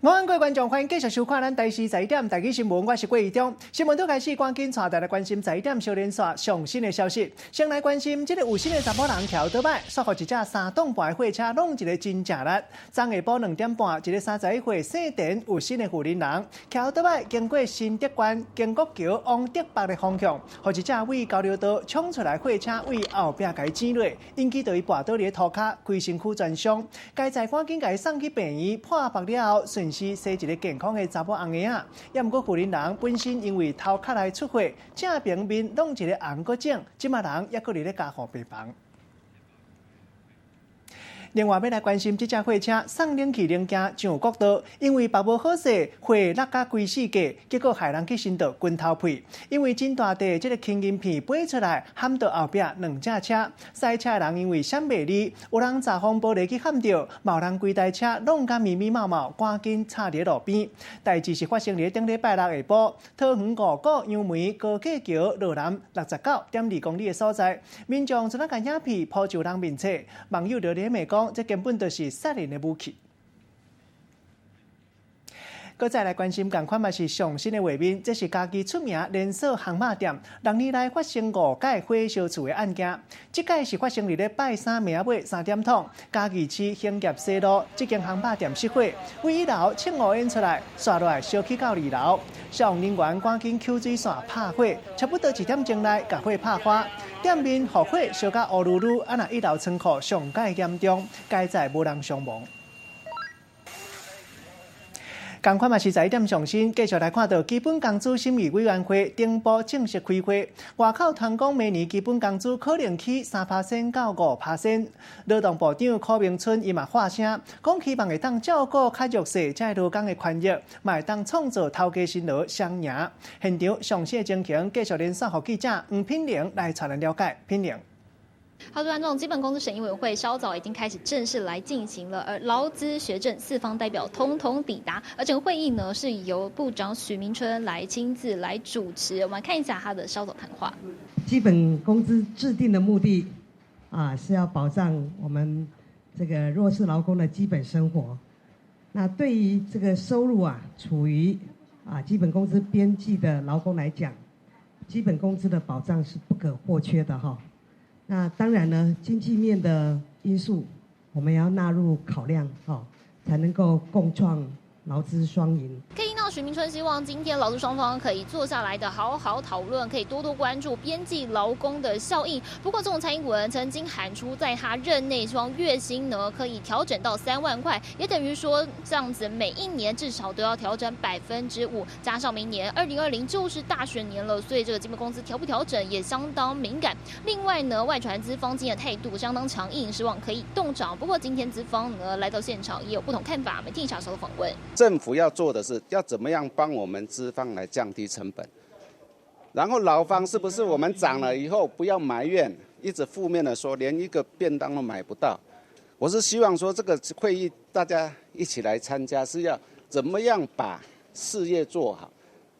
午安，各位觀眾，歡迎繼續收看咱台視十一點台語新聞，我是郭義中。新聞拄開始，趕緊帶大家來關心十一點小連線上新的消息。先來關心這个有新的查某人騎歐多擺，煞予一隻三擋盤的貨車弄一个真正力。昨下晡2點半，一个31歲姓田有姓的婦人，騎歐多擺經過新竹縣經國橋往竹北的方向，予一隻對交流道衝出來貨車對後壁共伊剪落，引起著伊跋倒佇塗跤，規身軀全傷。該在趕緊共伊送去病院破腹了後，順勢生一个健康的查某翁仔。也毋過婦人本身因為頭殼內出血，正邊面弄一个紅閣腫，這馬人猶閣佇咧加護病房。另外，欲來關心這隻貨車送冷氣零件上國道，因為縛無好勢，貨落甲規四界，結果害人去熏著拳頭皮。因為真大塊這个輕銀片飛出來，撼著後壁兩隻車，駛車的人因為閃袂離，有人閘風玻璃去撼著，嘛有人規台車弄甲密密麻麻，趕緊插佇路邊。代誌是發生佇頂禮拜六下晡，桃園五股楊梅高架橋路南69.2公里的所在，民眾陣仔共影片鋪上人面冊，網友就咧罵講，這根本就是殺人的武器。閣再來關心仝款嘛是上新的畫面，這是嘉義出名連鎖烘肉店，六年來發生五擺火燒厝的案件。這擺是發生佇咧拜三暝仔尾3點通，嘉義市興業西路這間烘肉店失火，對一樓衝烏煙出來，紲落來燒去到二樓。消防人員趕緊抾水線拍火，差不多1點鐘內共火拍花。店面予火燒甲烏嚕嚕，啊若一樓倉庫上蓋嚴重，佳哉無人傷亡。仝款嘛是十一點上新，繼續來看著基本工資審議委員會頂埔正式開會，外口傳講明年基本工資可能起3%到5%。勞動部長許明春伊嘛發聲，講希望會當照顧較弱勢這勞工的權益，嘛會當創造頭家薪勞雙贏。現場上新的情形，繼續連線予記者黃品玲來帶咱了解。品玲。好，觀眾，基本工資審議委員會稍早已經開始正式來進行了，而勞資學政四方代表通通抵達，而整個會議呢是由部長許明春來親自來主持。我們來看一下他的稍早談話。基本工資制定的目的啊，是要保障我們這個弱勢勞工的基本生活。那對於這個收入啊，處於啊基本工資邊際的勞工來講，基本工資的保障是不可或缺的哈。那當然呢，經濟面的因素，我們也要納入考量，哈，才能夠共創勞資雙贏。可以聽到許明春希望今天勞資雙方可以坐下來的好好討論，可以多多關注邊際勞工的效應。不過，總統蔡英文曾經喊出，在他任內希望月薪呢可以調整到3萬塊，也等於說這樣子每一年至少都要調整5%，加上明年2020就是大選年了，所以這個基本工資調不調整也相當敏感。另外呢，外傳資方今天的態度相當強硬，希望可以凍漲。不過今天資方呢來到現場也有不同看法，我們聽一下稍後訪問。政府要做的是要怎麼樣幫我們資方來降低成本，然後勞方是不是我們漲了以後不要埋怨，一直負面的說連一個便當都買不到。我是希望說這個會議大家一起來參加，是要怎麼樣把事業做好。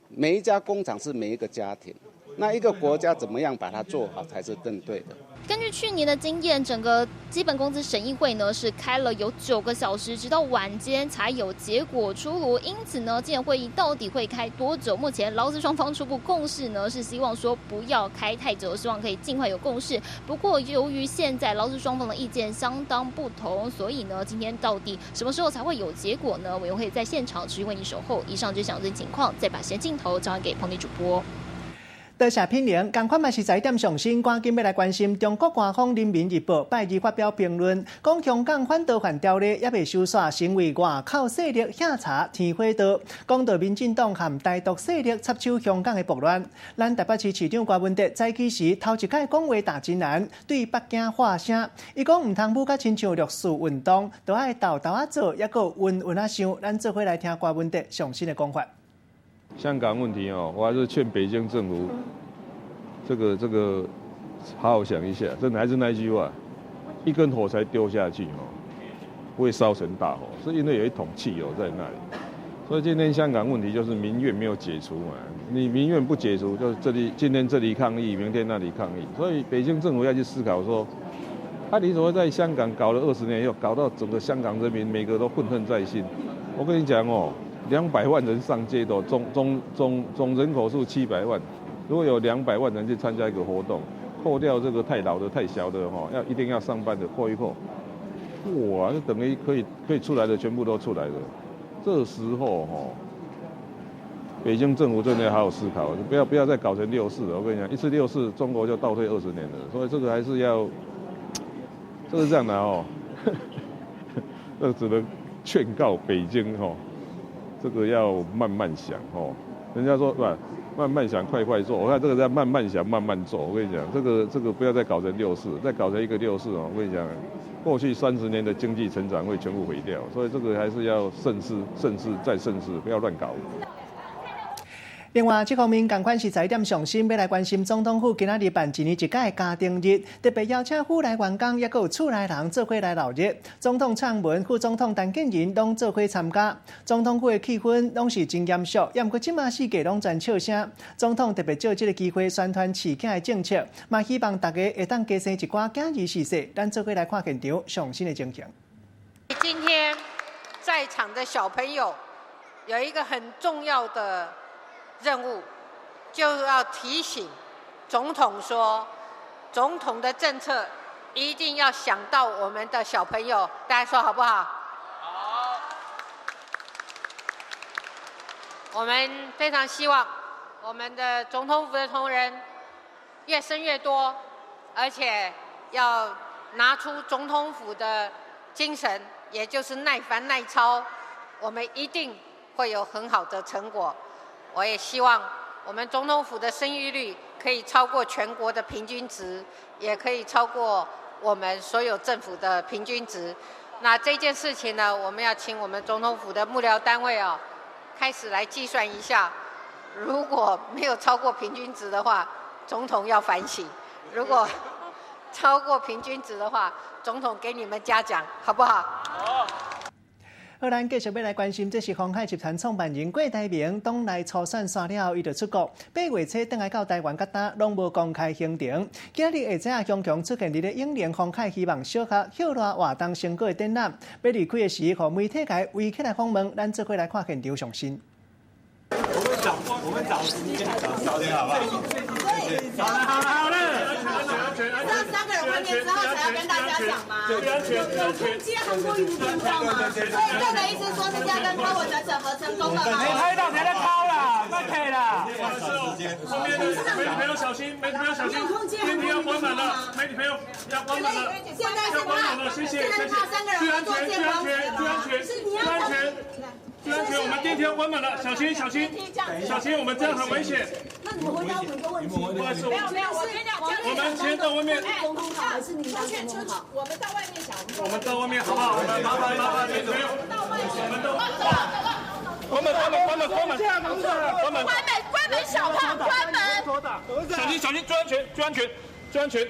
每一家工廠是每一個家庭，那一個國家怎麼樣把它做好才是更對的。根據去年的經驗，整個基本工資審議會呢是開了有9個小時，直到晚間才有結果出爐。因此呢，今天會議到底會開多久？目前勞資雙方初步共識呢是希望說不要開太久，希望可以盡快有共識。不過由於現在勞資雙方的意見相當不同，所以呢，今天到底什麼時候才會有結果呢？委員會在現場持續為你守候。以上就是詳盡情況，再把先鏡頭交還給彭麗主播。多謝品玲，仝款嘛是十一點上新，趕緊欲來關心中國官方《人民日報》拜二發表評論，講香港反逃犯條例猶未修紲，成為外口勢力喝茶添火刀，講著民進黨和台獨勢力插手香港的暴亂。咱台北市市長柯文哲早起時頭一擺講話打真難，對北京發聲，伊講毋通舞甲親像六四運動，著愛沓沓仔做，猶閣穩穩仔想。咱做伙來聽柯文哲上新的講法。香港問題哦，我還是勸北京政府，這個好好想一下。真的還是那句話，一根火柴丟下去哦，不會燒成大火，是因為有一桶汽油在那裡。所以今天香港問題就是民怨沒有解除嘛，你民怨不解除，就這裡今天這裡抗議，明天那裡抗議。所以北京政府要去思考說，啊，你怎麼在香港搞了20年以後，搞到整個香港人民每個都憤恨在心。我跟你講哦，200萬人上街頭，總人口數700萬，如果有200萬人去參加一個活動，扣掉這個太老的、太小的哈，要一定要上班的扣一扣，哇，這等於可以出來的全部都出來了。這時候哈，北京政府真的要好好思考，不要再搞成六四了。我跟你講，一次六四，中國就倒退20年了。所以這個還是要，這是這樣的哦，這只能勸告北京哦，這個要慢慢想哦。人家說不，慢慢想，快快做。我看這個在慢慢想，慢慢做。我跟你講，這個不要再搞成六四，再搞成一個六四哦。我跟你講，過去30年的經濟成長會全部毀掉。所以這個還是要慎思、慎思再慎思，不要亂搞。另外，這方面仝款是十一點上新，欲來關心總統府今仔日辦一年一屆的家庭日，特別邀請府內員工，抑閣有厝內人做伙來鬧熱。總統蔡英文、副總統陳建仁攏做伙參加。總統府的氣氛攏是真嚴肅，抑毋過這馬四界攏全笑聲。總統特別藉這个機會宣傳飼囝的政策，嘛希望大家會當加生一寡囝兒逝世。咱做伙來看現場上新的情形。今天在場的小朋友有一個很重要的任務，就要提醒總統說，總統的政策一定要想到我們的小朋友，大家說好不好？好。我們非常希望我們的總統府的同仁越生越多，而且要拿出總統府的精神，也就是耐煩耐操，我們一定會有很好的成果。我也希望我們總統府的生育率可以超過全國的平均值，也可以超過我們所有政府的平均值。那這件事情呢，我們要請我們總統府的幕僚單位啊，開始來計算一下，如果沒有超過平均值的話，總統要反省；如果超過平均值的話，總統給你們嘉獎，好不好？好。好，咱繼續欲來關心，這是鴻海集團創辦人郭台銘黨內初選煞了後，伊就出國，8月初轉來到台灣，佮今攏無公開行程。今日下晝雄強出現佇咧永齡鴻海希望小學歇熱活動成果的展覽，欲離開的時，予媒體共圍起來訪問，咱做伙來看現場上新。我們找時間，找點好不好？好了好了好了。讓三個人會面之後才要跟大家講嗎？有空接韓國瑜的電話嗎？所以這個意思說是要跟柯文哲整合成功了嗎？沒拍到才在拋啦，快退啦！後面的媒體朋友小心，媒體朋友小心，電梯要關門了，媒體朋友要關門了，現在是怕，謝謝謝謝，三個人合作見光死嗎？是你要注意安全，注意安全，我們電梯要關門了，小心小心小心，我們這樣很危險。那你們回答我一個問題。不好意思，沒有沒有，我跟你講，我們先到外面。總統好還是你當總統好？我們到外面講。我們到外面好不好？我們麻煩麻煩媒體朋友。我們到。關門關門關門關門關門關門關門小胖關門。小心小心，注意安全注意安全注意安全。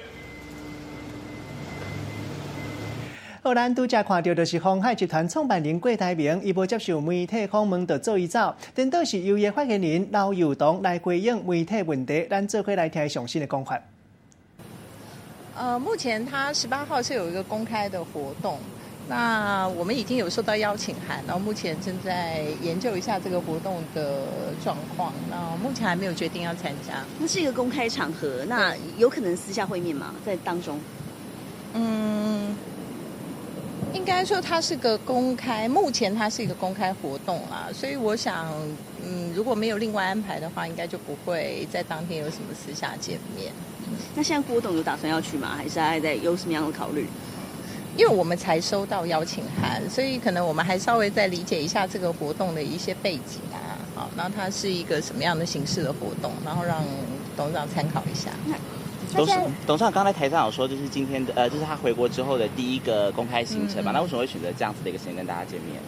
好，咱拄才看到就是鴻海集團創辦人郭台銘，伊無接受媒體訪問就做伊走，顛倒是由伊的發言人劉幼彤來回應媒體問題，咱做伙來聽上新的講法。目前他18號是有一個公開的活動，那我們已經有收到邀請函，然後目前正在研究一下這個活動的狀況，那目前還沒有決定要參加。那是一個公開場合，那有可能私下會面嗎？在當中？嗯。應該說它是個公開，目前它是一個公開活動啦，所以我想，如果沒有另外安排的話，應該就不會在當天有什麼私下見面。那現在郭董有打算要去嗎？還是還在有什麼樣的考慮？因為我們才收到邀請函，所以可能我們還稍微再理解一下這個活動的一些背景啊，好，那它是一個什麼樣的形式的活動，然後讓董事長參考一下。董事長剛才台上有說，就是今天的就是他回國之後的第一個公開行程嘛。那為什麼會選擇這樣子的一個時間跟大家見面？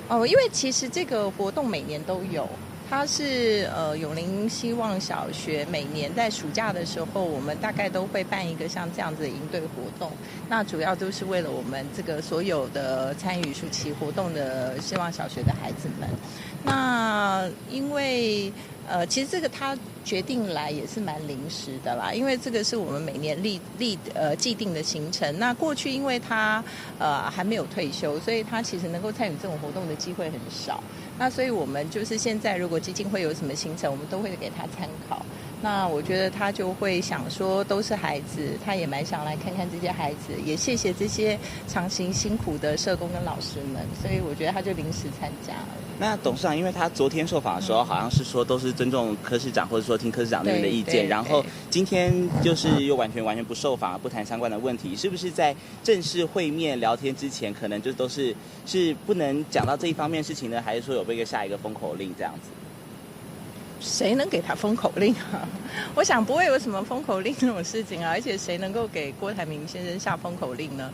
哦，因為其實這個活動每年都有，它是永齡希望小學每年在暑假的時候，我們大概都會辦一個像這樣子的營隊活動。那主要都是為了我們這個所有的參與暑期活動的希望小學的孩子們。那因為其實這個他決定來也是蠻臨時的啦，因為這個是我們每年立立既定的行程。那過去因為他還沒有退休，所以他其實能夠參與這種活動的機會很少。那所以我們就是現在如果基金會有什麼行程，我們都會給他參考。那我覺得他就會想說，都是孩子，他也蠻想來看看這些孩子，也謝謝這些長期辛苦的社工跟老師們，所以我覺得他就臨時參加了。那董事長，因為他昨天受訪的時候，好像是說都是尊重柯市長，或者說聽柯市長那邊的意見，然後今天就是又完全完全不受訪，不談相關的問題，是不是在正式會面聊天之前，可能就都是是不能講到這一方面事情呢？還是說有被一個下一個封口令這樣子？誰能給他封口令啊？我想不會有什麼封口令這種事情啊！而且誰能夠給郭台銘先生下封口令呢？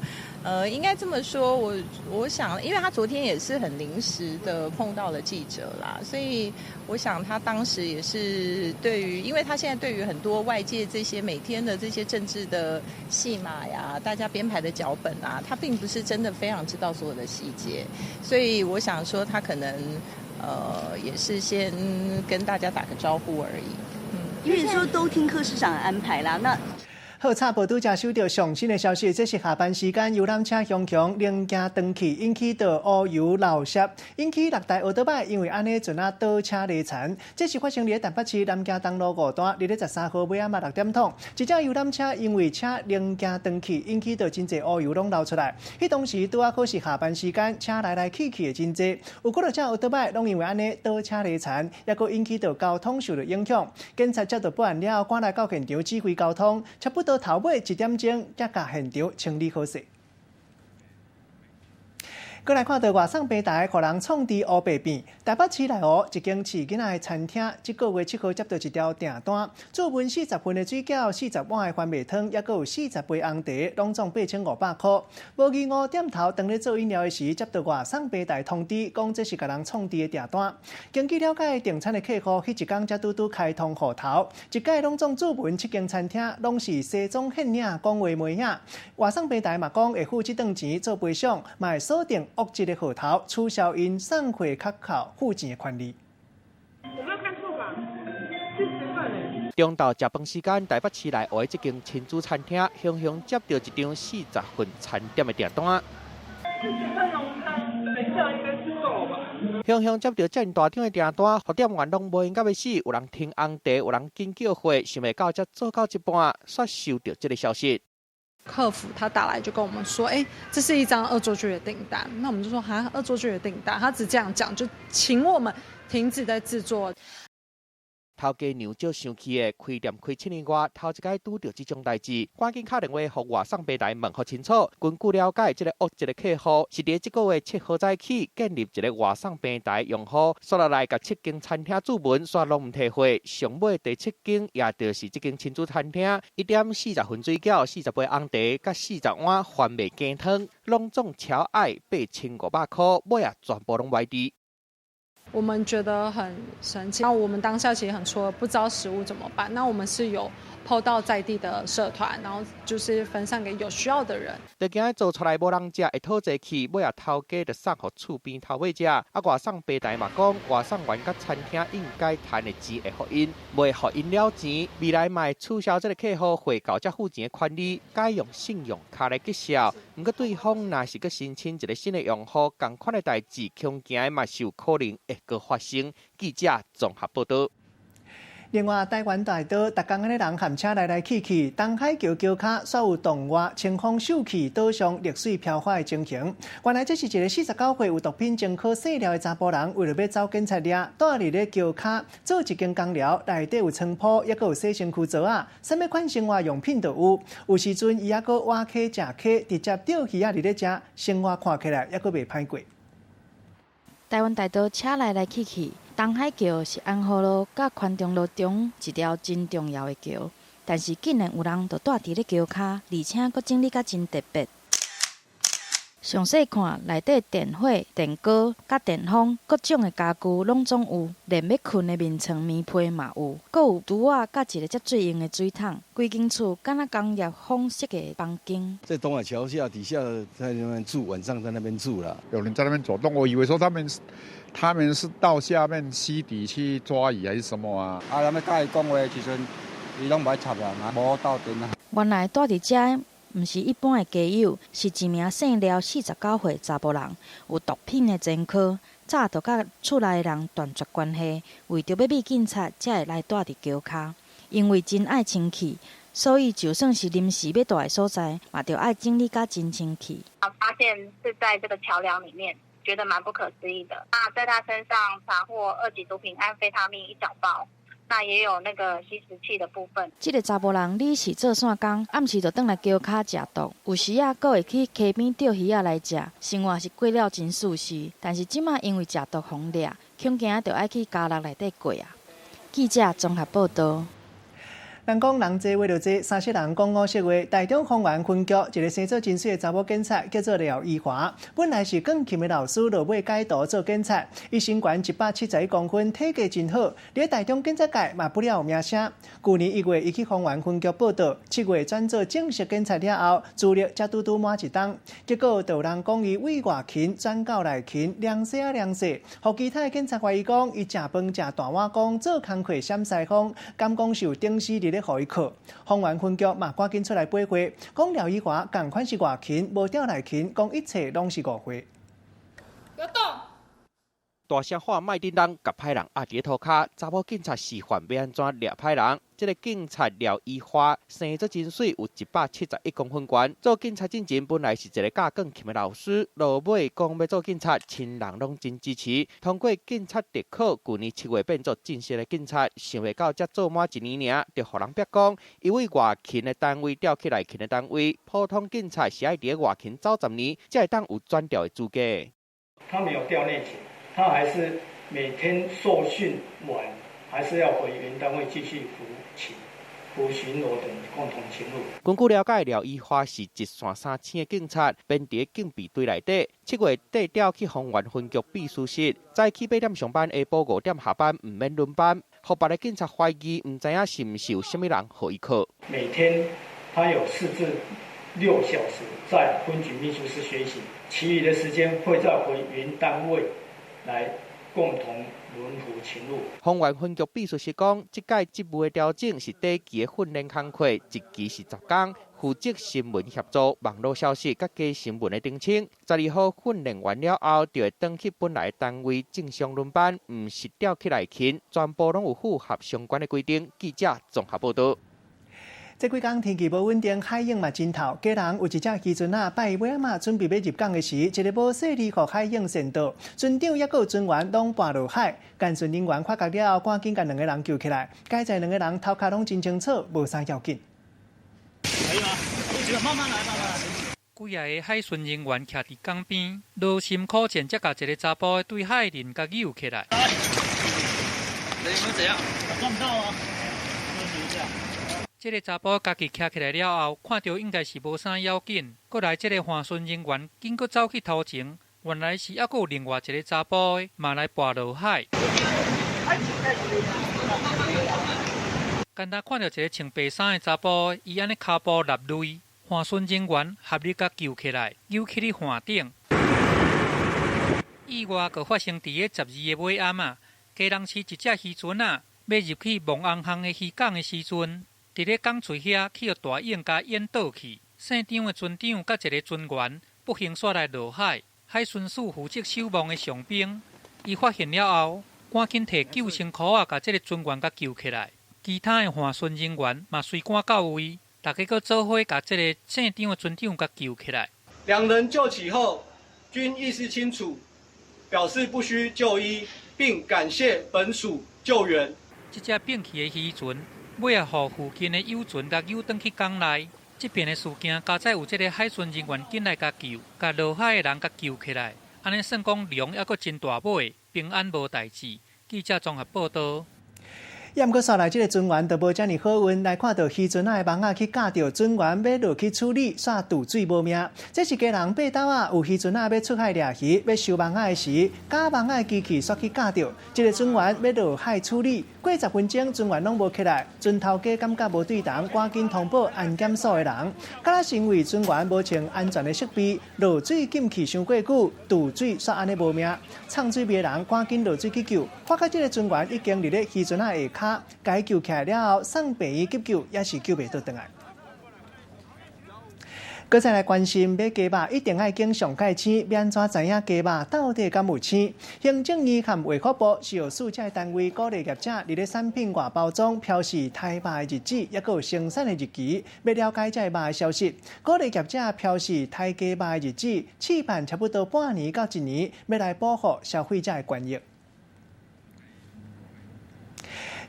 應該這麼說，我想，因為他昨天也是很臨時的碰到了記者啦，所以我想他當時也是對於，因為他現在對於很多外界這些每天的這些政治的戲碼呀，大家編排的腳本啊，他並不是真的非常知道所有的細節，所以我想說他可能。也是先跟大家打個招呼而已。嗯，因為說都聽柯市長的安排啦。那好，插播拄才收到上新的消息，這是下班時間遊覽車雄雄零件斷去，引起到烏油漏泄，引起六台歐多擺因為按呢陣仔倒車離殘。這是發生佇台北市南京東路五段，佇咧13號尾仔嘛6點鐘，一隻遊覽車因為車零件斷去，引起到真濟烏油攏流出來。彼當時拄仔好是下班時間，車來來去去的真濟，有幾若隻歐多擺攏因為按呢倒車離殘，猶閣引起到交通受到影響。警察接到報案了後，趕來到現場指揮交通，差不多頭尾1點鐘，才共現場清理好勢。閣來看到外送平台，予人創治烏白變。台北市內湖一間飼囡仔的餐廳，這個月7號接到一條訂單，注文40份的水餃、40碗的番麥湯，猶閣有40杯紅茶，攏總8500箍。無疑誤店頭當咧做飲料的時，接到外送平台通知，講這是共人創治的訂單。根據了解，訂餐的客戶彼一工才拄拄開通戶頭，一改攏總注文7間餐廳攏是西裝現領講話媒影。外送平台嘛講會付這頓錢做賠償，嘛會鎖定惡質的戶頭，取消𪜶送貨卡扣付錢的權利。我沒有看錯吧？40份欸。中晝食飯時間，台北市內湖的這間親子餐廳，雄雄接到一張40份餐點的訂單。 40份濃湯，等一下應該是夠吧？雄雄接到遮爾大張的訂單，予店員攏無閒甲欲死，有人停紅茶，有人緊叫貨，想袂到才做到一半，煞收到這个消息。客服他打來就跟我們說，欸，這是一張惡作劇的訂單。那我們就說，哈，惡作劇的訂單，他只這樣講，就請我們停止在製作。頭家娘足生氣的，開店開7年外，頭一擺拄著這種代誌，趕緊敲電話予外送平台問予清楚。根據了解，這个惡質的客戶是佇這個月7號早起建立一个外送平台用戶，煞落來共7間餐廳注文，煞攏毋提貨。上尾第7間，也就是這間親子餐廳，一點40份水餃、40杯紅茶，佮40碗番麥雞湯，攏總超愛8500箍，尾仔全部攏歪佇。我們覺得很神奇，那我們當下其實很錯，不知道食物怎麼辦。那我們是有 PO 到在地的社團，然後就是分散給有需要的人。就驚做出來無人食，會討濟去，尾仔頭家就送予厝邊頭尾食。啊，外送平台嘛講，外送員佮餐廳應該趁的錢會予𪜶，袂予𪜶了錢。未來嘛會取消這个客戶匯到遮付錢的權利，改用信用卡來結銷。毋過對方若是閣申請一个新的用戶，仝款的代誌，恐驚嘛是有可能會閣發生。記者綜合報導。另外，台灣大道逐工按呢人和車來來去去，東海橋橋跤煞有動外清風秀氣，島上綠水飄花的情形。原來這是一个49歲有毒品前科細粒的查埔人，為著欲走警察掠，蹛佇咧橋跤做一間工寮，內底有床鋪，猶閣有洗身軀槽仔，啥物款生活用品都有。有時陣伊猶閣挖溪食溪，直接釣魚仔佇咧食，生活看起來猶閣袂歹過。台灣大道車來來去去，東海橋是安和路佮寬中路中一條真重要的橋，但是竟然有人就蹛佇咧橋跤，而且閣整理甲真特別。詳細看，內底電火、電鍋、佮電風，各種的家具攏總有，連欲睏的眠床、棉被嘛有，閣有櫥仔佮一个接水用的水桶。規間厝敢若工業風設計的房間。在東海橋下底下，在那邊住，晚上在那邊住啦。有人在那邊走動，我以為說他們他們是到下面溪底去抓魚還是什麼啊？啊，咱欲佮伊講話的時陣，伊攏無愛插人啊，無鬥陣啊。原來蹛佇遮毋是一般的街友，是一名姓廖49歲查埔人，有毒品的前科，早就佮厝內的人斷絕關係，為著欲避警察，才會來蹛佇橋跤。因為真愛清氣，所以就算是臨時欲蹛的所在，嘛著愛整理甲真清氣。啊，發現是在這個橋梁裡面，覺得蠻不可思議的。那在他身上查獲二級毒品安非他命一小包。那也有那個吸食器的部分。這個查埔人你是做線工，暗時就轉來橋跤食毒，有時仔閣會去溪邊釣魚仔來食，生活是過了真舒適。但是這馬因為食毒予掠，恐驚著愛去監獄內底過啊。記者綜合報道。人講人濟話就濟，三色人講五色話。台中豐原分局一个生做真媠的查某警察叫做廖怡華，本來是鋼琴的老師，落尾改途做警察。伊身懸171公分，體格真好，佇台中警察界嘛不了有名聲。舊年1月，伊去豐原分局報到，7月轉做正式警察了後，資歷才拄拄滿一冬。結果就有人講伊對外勤轉到內勤，涼勢啊涼勢，予其他的警察懷疑講伊食飯食大碗公，做工課閃西風，敢講是有頂司佇咧予伊靠。豐原分局嘛趕緊出來駁話，講廖怡華仝款是外勤，無調內勤，講一切攏是誤會。不要動！大聲喊莫振動，共歹人壓佇塗跤，查某警察示範欲按怎掠歹人。這个警察廖怡華生做真媠，有171公分懸。做警察進前本來是一个教鋼琴的老師，落尾講欲做警察，親人攏真支持。通過警察特考，舊年7月變做正式的警察，想袂到才做滿一年爾，就予人煏講，伊對外勤的單位調去內勤的單位。普通警察是愛佇外勤走10年，才會當有轉調的資格。他沒有調內勤，他還是每天受訓完，還是要回原單位繼續服勤、服巡邏等共同勤務。根據了解，廖怡華是一線三星的警察，編佇警備隊內底。7月底調去豐原分局秘書室，早起8點上班，下晡5點下班，毋免輪班。予別个警察懷疑，毋知影是毋是有啥物人予伊靠。每天他有4至6小時在分局秘書室學習，其餘的時間會再回原單位來共同輪服勤務。豐原分局秘書室講，這屆職務的調整是短期的訓練工課，一期是10工，負責新聞協助、網路消息佮假新聞的澄清。12號訓練完了後，就會轉去本來單位正常輪班，毋是調去內勤，全部攏有符合相關的規定。記者綜合報道。這幾工天氣無穩定，海湧嘛真透。基隆有一隻漁船仔，拜一尾仔準備欲入港的時，一个無細膩予海湧跣倒，船長抑閣有船員攏跋落海。幹巡人員發覺了後，趕緊共兩个人救起來。佳哉兩个人頭殼攏真清楚，無啥要緊。可以嗎？慢慢來，慢慢來。幾仔个海巡人員徛佇港邊，勞心苦戰，才共一个查埔對海裡共救起來。你們怎樣？撞到啊！這个查埔家己徛起來了後，看著應該是無啥要緊。閣來這个岸巡人員緊閣走去頭前，原來是猶閣有另外一个查埔的嘛來跋落海。敢若看著一个穿白衫的查埔，伊按呢跤步落淚，岸巡人員合力共救起來，扭去佇岸頂。意外閣發生佇咧12个尾暗啊，基隆市一隻漁船仔，欲入去望紅巷的漁港的時陣，佇咧港喙遐去予大湧共淹倒去，姓張的船長佮一个船員不幸煞來落海。海巡署負責守望的上兵，伊發現了後，趕緊提救生箍仔，共這个船員共救起來。其他的岸巡人員嘛隨趕到位，大家閣做伙共這个姓張的船長共救起來。兩人救起後，均意識清楚，表示不需就醫，並感謝本署救援。這隻變去的漁船，尾仔予附近的遊船共扭轉去港內。這邊的事件，佳哉有這个海巡人員緊來共救，共落海的人共救起來。按呢算講龍猶閣真大尾，平安無代誌。記者綜合報道。抑毋過煞來，這个船員就無遮爾好運，來看著漁船仔的網仔去咬著，船員欲落去處理，煞墜水無命。這是基隆爬斗仔，有漁船仔欲出海掠魚，欲收網仔的時，絞網仔的機器煞去咬著，這个船員欲落海處理，過10分鐘，船員攏無起來，船頭家感覺無對頭，趕緊通報安檢所的人。敢若是因為船員無穿安全的設備，落水禁去傷過久，渡水煞按呢無命。藏水味的人趕緊落水去救，發覺這个船員已經佇咧漁船仔下跤，共伊救起來了後，送病院急救也是救袂倒轉來。閣再來關心買雞肉一定愛揀上蓋鮮，欲按怎知影雞肉到底敢有鮮？行政院和衛福部是予四隻單位鼓勵業者佇咧產品外包裝標示刣肉的日子，抑閣有生產的日期，欲了解這个肉的消息。鼓勵業者標示刣雞肉的日子，試辦差不多半年到一年，欲來保護消費者的權益。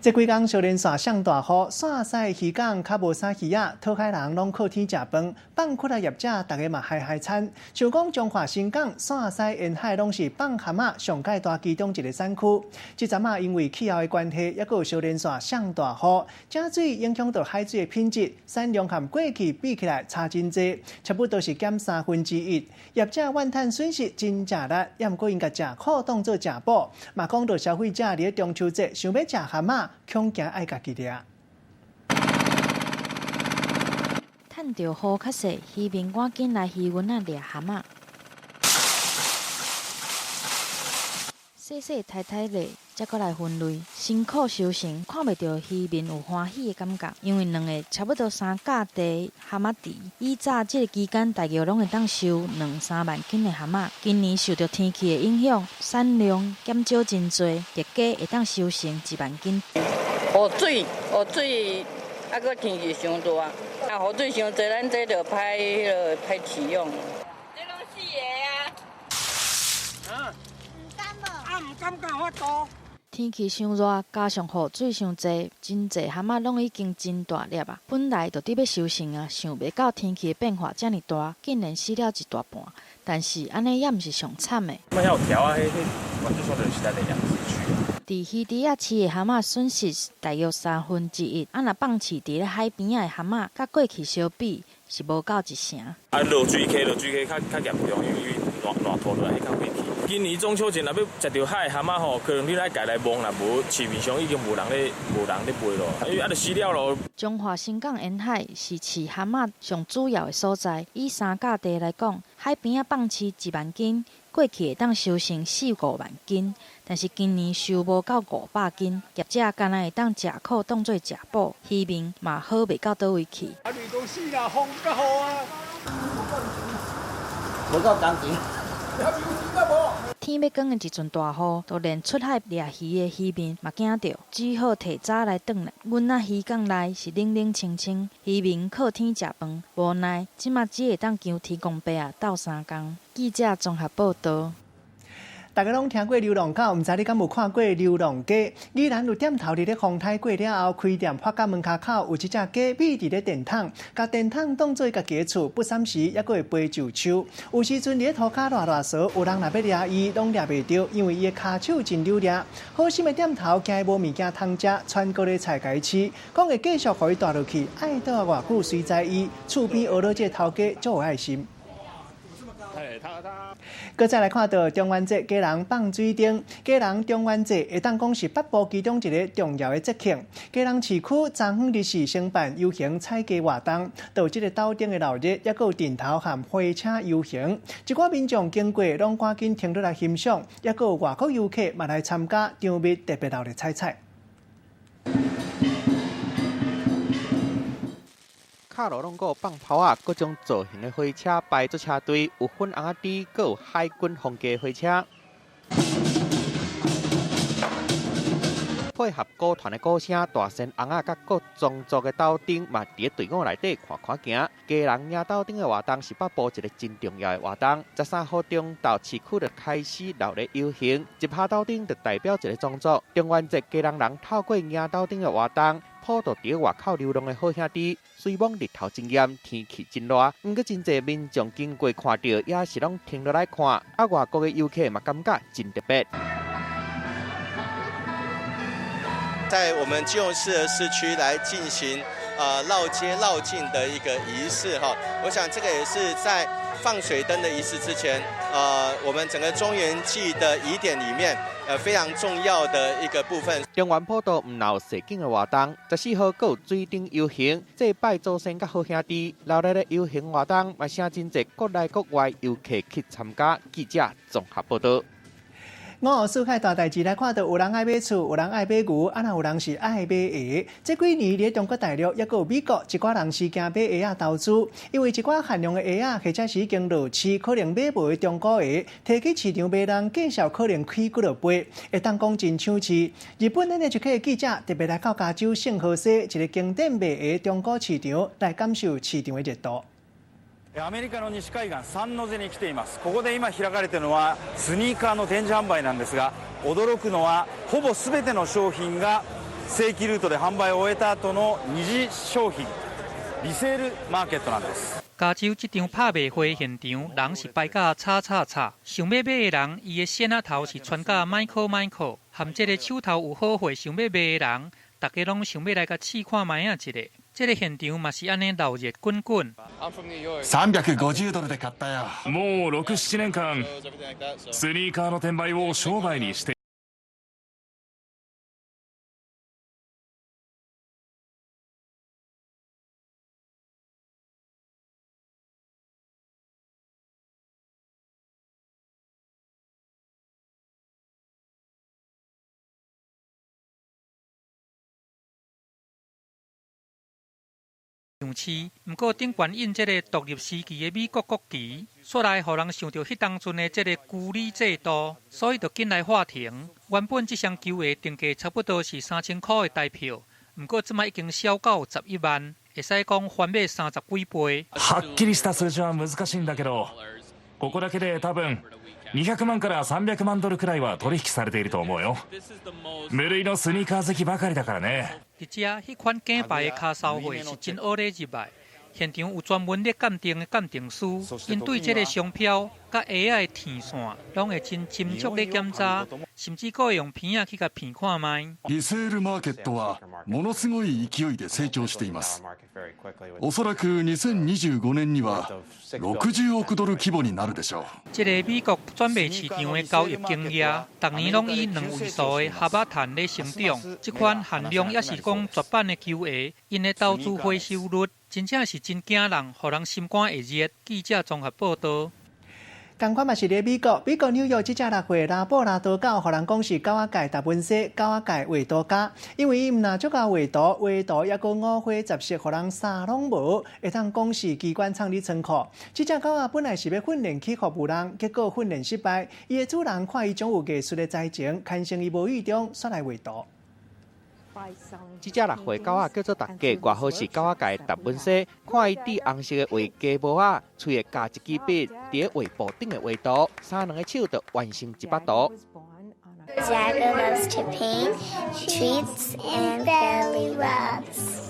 這幾工小連紲上大雨，線西漁港較無啥魚仔，討海人攏靠天食飯，放窟仔業者逐家嘛嗨嗨慘。像講彰化新港線西沿海攏是放蚶仔上蓋大其中一个產區。這陣仔因為氣候的關係，抑閣有小連紲上大雨，井水影響到海水的品質，產量和過去比起來差真濟，差不多是減1/3。業者怨嘆損失真正力，猶毋過𪜶共食苦當做食補，嘛講到消費者佇咧中秋節想欲食蚶仔，恐驚愛家己掠。趁著雨較細，漁民趕緊來漁塭仔掠蚶仔。細細刣刣掠，才閣來分類，辛苦收成，看袂著漁民有歡喜的感覺，因為兩个差不多三甲地蚶仔池，以早這个期間大約攏會當收兩三萬斤的蚶仔，今年受著天氣的影響，產量減少真濟，日加會當收成1萬斤。雨水，雨水，啊，閣天氣傷熱，啊，雨水傷濟，咱這就歹彼落歹飼養。這攏死的啊！啊，毋敢敢有法度。天氣傷熱，加上雨水傷濟，真濟蚶仔攏已經真大粒啊！本來就佇欲收成啊，想袂到天氣的變化遮爾大，竟然死了一大半。但是按呢也毋是上慘的。那有條啊，彼完全說的是咱的養殖區。佇魚池仔飼的蚶仔損失大約1/3，啊，若放飼佇咧海邊仔的蚶仔，佮過去相比是無夠一成。啊，落水溪，落水溪較嚴重，因為爛爛拖落來，較危險。今年中秋節若欲食著海的蚶仔吼，可能你愛家來摸啦，無市面上已經無人咧，無人咧賣咯，因為啊，就死了咯。彰化新港沿海是飼蚶仔上主要的所在，以三甲地來講，海邊仔放飼1萬斤，過去會當收成4、5萬斤，但是今年收無夠500斤，業者敢若會當食苦當做食補，漁民嘛好袂到佗位去。啊，雷公死啦，風較雨啊，無夠鋼筋。天欲光的一陣大雨，就連出海掠魚的漁民嘛驚著，只好提早來轉來。阮仔漁港內是冷冷清清，漁民靠天食飯，無奈這馬只會當求天公伯仔鬥相共。記者綜合報導。大家攏聽過流浪狗，毋知你敢有看過流浪雞？宜蘭有店頭佇咧風颱過了後，開店發覺門跤口有一隻雞覕佇咧電筒，共電筒當做家己的厝，不三時猶閣會飛上樹。有時陣佇咧塗跤賴賴趖，有人若欲掠伊，攏掠袂著，因為伊的跤手真溜掠。好心的店頭驚伊無物件通食，傳高麗菜共伊飼，講會繼續予伊帶落去，愛蹛偌久隨在伊。厝邊學落這个頭家足有愛心。閣再來看到中元節，家人放水燈。家人中元節會當講是北部其中一个重要的節慶。家人市區昨昏日時承辦遊行採雞活動，到這个斗燈的鬧熱，猶閣有陣頭和火車遊行。一寡民眾經過，攏趕緊停落來欣賞，猶閣有外國遊客嘛來參加，場面特別鬧熱彩彩。卡路攏閣有放炮仔，各種造型的火車排做車隊，有粉紅仔豬，閣有海軍風格火車。配合鼓團的鼓聲，大仙尪仔佮各宗族的斗燈嘛，佇咧隊伍內底看看行。家人迎斗燈的活動是北部一个真重要的活動。13號中晝市區就開始鬧熱遊行，一拍斗燈就代表一个宗族。中元節家人人透過迎斗燈的活動，普渡佇外口流浪的好兄弟。雖罔日頭真炎，天氣真熱，毋過真濟民眾經過看著，也是攏停落來看。啊，外國的遊客嘛感覺真特別。在我們基隆市的市區來進行繞街繞境的一個儀式哈。我想這個也是在放水燈的儀式之前，我們整個中元祭的儀典裡面，非常重要的一個部分。中元普渡毋鬧踅景的活動，14號閣有水燈遊行，祭拜祖先佮好兄弟。鬧熱的遊行活動嘛，吸真濟國內國外遊客去參加。記者綜合報道。五四界大代誌來看到，有人愛買厝，有人愛買牛，啊，若有人是愛買鞋。這幾年佇中國大陸，抑閣有美國，一寡人是驚買鞋仔投資，因為一寡限量的鞋仔，或者是已經落市，可能買無的中古鞋，提去市場賣人，價數可能起幾落倍，會當講真搶市。日本 NHK 記者特別來到加州聖荷西一個經典賣鞋中古市場，來感受市場的熱度。アメリカの西海岸サンノゼに来ています。ここで今開かれているのはスニーカーの展示販売なんですが、驚くのはほぼ全ての商品が正規ルートで販売を終えた後の二次商品、リセールマーケットなんです。加州這場拍賣會現場，人是排甲吵吵吵。想欲買的人，伊的線仔頭是穿甲 Michael Michael，含這个手頭有好貨想欲賣的人，大家攏想欲來共試看覓仔一下。這个現場嘛是按呢鬧熱滾滾。 350ドルで買ったよ。もう6、7年間スニーカーの転売を商売にして。上市，毋過頂懸印這个獨立時期的美國國旗，煞來予人想著彼當陣的這个孤立制度，所以就緊來喊停。原本這雙球鞋定價差不多是3000箍的台票，毋過這擺已經銷到11萬，會使講翻買30幾倍。はっきりした数字は難しいんだけど、ここだけで多分200万から300万ドルくらいは取引されていると思うよ。無類のスニーカー好きばかりだからね。佇遮，彼款假牌的跤梢貨是真惡咧入來，現場有專門咧鑑定的鑑定師，𪜶對這个商標佮鞋仔的天線，攏會真斟酌咧檢查，甚至閣會用鼻仔去共鼻看覓。リセールマーケットはものすごい勢いで成長しています。おそらく2025年には60億ドル規模になるでしょう。這个美國轉賣市場的交易經驗，逐年攏以兩位數的蛤仔趁咧成長。這款限量抑是講絕版的球鞋，𪜶的投資回收率真正是真驚人，予人心肝會熱。記者綜合報道。仝款嘛是佇美國，美國紐約這隻6歲拉布拉多狗，予人講是狗仔界達文西，狗仔界畫圖家，因為伊毋但足𠢕畫圖，畫圖抑閣五花雜色，予人衫攏無，會當講是機關藏佇倉庫。這隻狗仔本來是欲訓練去服務人，結果訓練失敗，伊的主人看伊總有藝術的才情，牽成伊無意中煞來畫圖。這隻6歲狗仔叫做大家，外號是狗仔界達文西。看伊戴紅色的畫家帽仔，喙會咬一支筆，佇咧畫布頂的畫圖，三兩个手就完成一幅圖。 Jagger loves to paint, treats and belly rubs.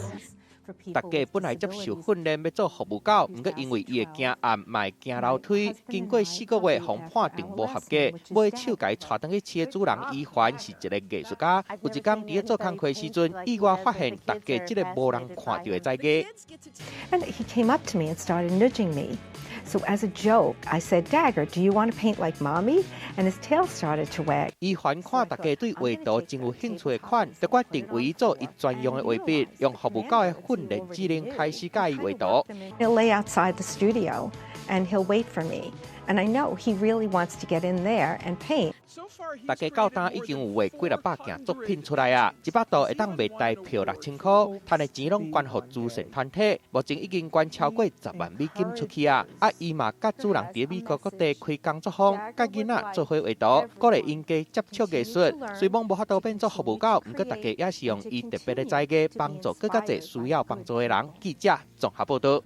大家本來接受訓練欲做服務狗，毋過因為伊會驚暗，嘛會驚樓梯，經過4個月，予判定無合格，尾手共伊帶轉去飼的主人伊凡是一个藝術家。有一工佇咧做工課時陣，意外發現大家這个無人看著的才藝。 And he came up to me and started nudging me. So as a joke, I said, "Dagger, do you want to paint like mommy?" And his tail started to wag. 伊凡看大家對畫圖真有興趣的款，就決定為伊做伊專用的畫筆，用服務狗的訓練指令開始教伊畫圖。 He'll lay outside the studio and he'll wait for me. And I know he really wants to get in there and paint. 大家到今已經有畫幾若百件作品出來啊！一百度會當賣台票6000箍，賺的錢攏捐予慈善團體。目前已經捐超過10萬美金出去啊！啊，伊嘛佮主人佇美國各地開工作坊，佮囡仔做伙畫圖，鼓勵𪜶加接觸藝術。雖罔無法度變做服務狗，毋過大家也是用伊特別的才藝幫助閣較濟需要幫助的人。記者綜合報道。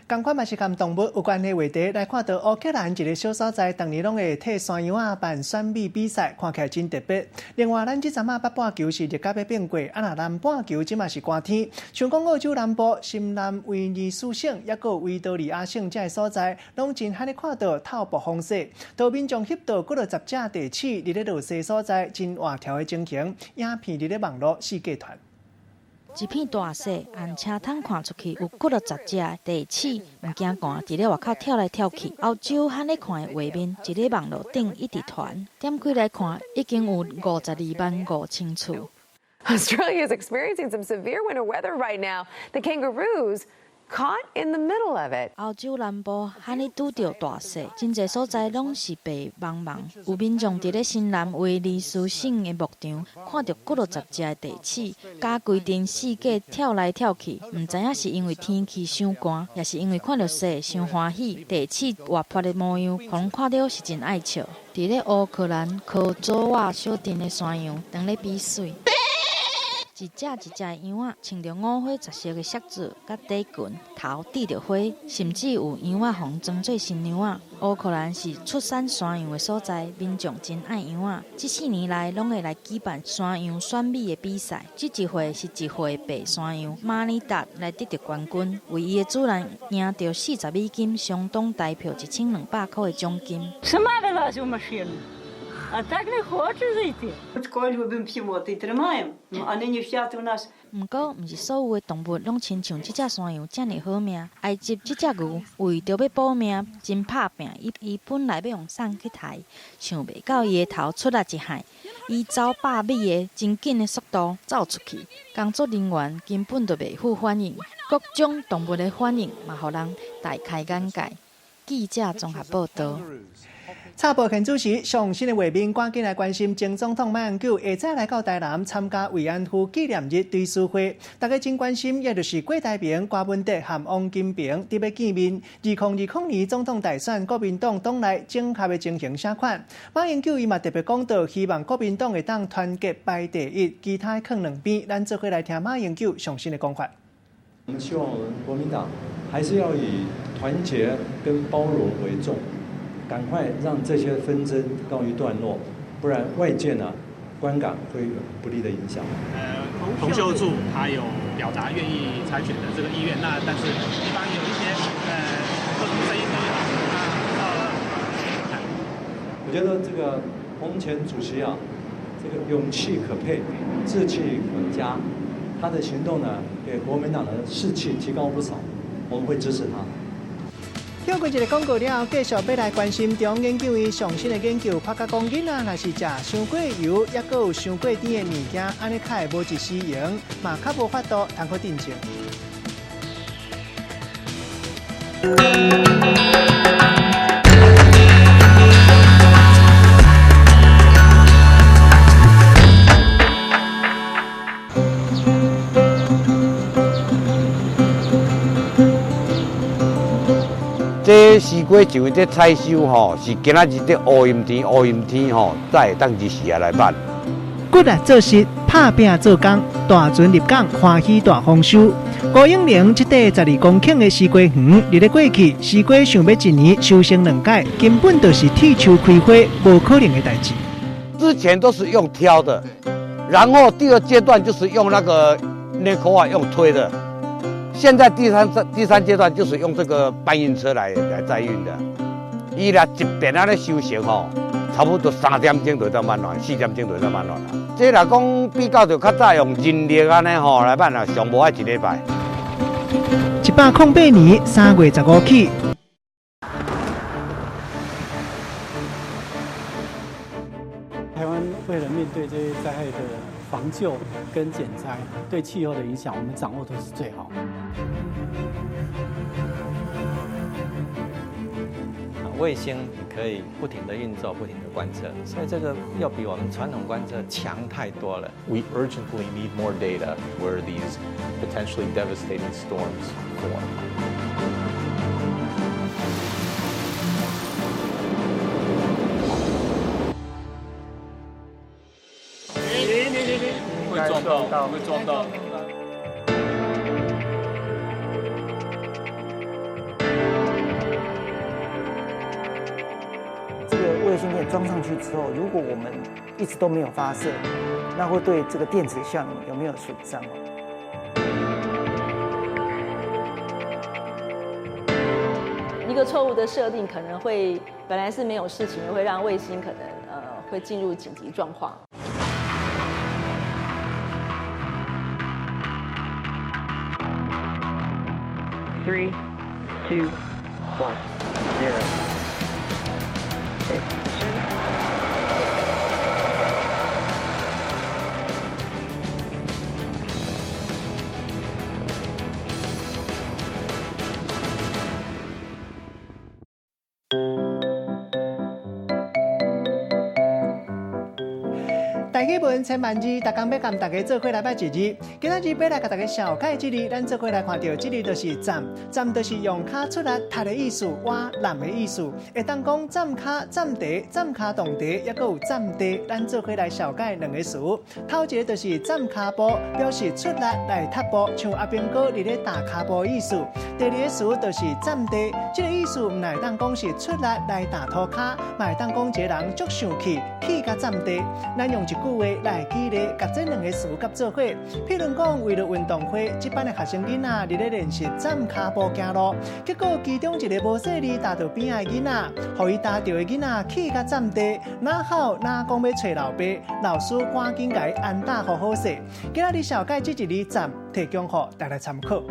仝款嘛是佮動物有關的話題，來看到烏克蘭一个小所在，逐年攏會替山羊仔辦選美比賽，看起來真特別。另外，咱這陣仔北半球是熱甲欲變過，啊若南半球這馬是寒天。像講澳洲南部、新南威爾斯省，抑閣維多利亞省這个所在，攏真罕咧看到透暴風雪。都民眾翕到幾落十隻地鼠佇咧落雪所在，真活跳的情形，影片佇咧網路四界傳。一片大雪，按车窗看出去有幾落十隻袋鼠，毋驚寒，佇咧外口跳來跳去。歐洲罕咧看的畫面，佇咧網路頂一直傳，點開來看，已經有525,000次。 Australia is experiencing some severe winter weather right now. The kangaroos caught in the middle of it. 歐洲南部罕咧拄著大雪，真濟所在攏是白茫茫。有民眾佇咧新南威爾斯省的牧場，看著幾落十隻的袋鼠，共規陣四界跳來跳去，毋知影是因為天氣傷寒，抑是因為看著雪傷歡喜。袋鼠活潑的模樣，予人看著是真愛笑。佇咧烏克蘭科佐瓦小鎮的山羊，當咧比賽。一隻一隻的羊仔穿著五花十色的靴子，佮短裙，頭戴著花，甚至有羊仔予人裝做新娘仔。烏克蘭是出產山羊的所在，民眾真愛羊仔。這四年來，攏會來舉辦山羊選美的比賽。這一回是一歲白山羊馬尼達來得著冠軍，為伊的主人贏著40美金，相當台票1200箍的獎金。 Сама вилазь у машину. А так не хочу зайти. Любимо п'ємо, та й тримаємо. А нині взяти у нас. 毋過，毋是所有的動物攏親像這隻山羊遮爾好命。埃及這隻牛為著欲保命，真拍拚。伊本來欲予送去刣，想袂到伊的頭出力一害，伊走100米的真緊的速度走出去，工作人員根本就袂赴反應。各種動物的反應嘛，予人大開眼界。記者綜合報導。插播現主持上新的畫面，趕緊來關心前總統馬英九下載來到台南參加慰安婦紀念日追思會。大家真關心，也就是郭台銘、柯文哲和王金平佇欲見面。2020年總統大選，國民黨黨內整合的情形啥款？馬英九伊嘛特別講到，希望國民黨會當團結排第一，其他囥兩邊。咱做伙來聽馬英九上新的講法。我們希望我們國民黨還是要以團結跟包容為重。趕快讓這些紛爭告一段落，不然外界呢觀感會有不利的影響。洪秀柱他有表達願意參選的這個意願，那但是一般有一些各種聲音都有。那到了，我覺得這個洪前主席啊，這個勇氣可佩，志氣可嘉，他的行動呢，給國民黨的士氣提高不少，我們會支持他。跳過一个廣告了後，繼續欲來關心中央研究院上新的研究，發覺講囡仔若是食傷過油，抑閣有傷過甜的物件，按呢較會無一時閒，嘛較無法度通好鎮靜。這西瓜上這採收吼，是今仔日這烏陰天，烏陰天吼，才會當日時啊來挽。骨力做事，拍拚做工，大船入港，歡喜大豐收。吳永玲這塊12公頃的西瓜園，佇咧過去，西瓜想欲一年收成兩擺，根本就是鐵樹開花，無可能的代誌。之前都是用挑的，然後第二階段就是用那個內口啊，用推的。現在第三階段就是用這個搬運車來載運的。伊若一遍按呢收成吼，差不多3點鐘就當挽完，4點鐘就當挽完啦。這若講比較就較早用人力按呢吼來挽啊，上無愛一禮拜。108年3月15起。台灣為了面對這些災害的防救跟減災，對氣候的影響，我們掌握都是最好。衛星可以不停地運作，不停地觀測，所以這個要比我們傳統觀測強太多了。 We urgently need more data where these potentially devastating storms form. 會撞到，會撞到。這個衛星片裝上去之後，如果我們一直都沒有發射，那會對這個電子效能有沒有損傷？一個錯誤的設定可能會本來是沒有事情，會讓衛星可能會進入緊急狀況。3, 2, 1, 0. Ignition. 台语文千万字，逐工欲共大家做伙来捌一字。今仔日欲来共大家绍介这字，咱做伙来看著这字就是站，站就是用跤出力踢的意思，倚南的意思。会当讲站跤、站地、站跤动地，抑阁有站地。咱做伙来绍介两个词。头一个就是站跤步，表示出力来踏步，像阿兵哥伫咧踏跤步的意思。第二个词就是站地，这个意思毋但会当讲是出力来踏涂跤，嘛会当讲一个人足生气，气甲站地。咱用一句话来举例，共这两个词合做伙。譬如讲，为了运动会，这班的学生囡仔伫咧练习站跤步行路，结果其中一个无细腻踏著边仔的囡仔，予伊踏著的囡仔气甲站地，哪吼哪讲欲揣老爸，老师赶紧共伊按打予好势。今仔日绍介这一字站，提供予大家参考。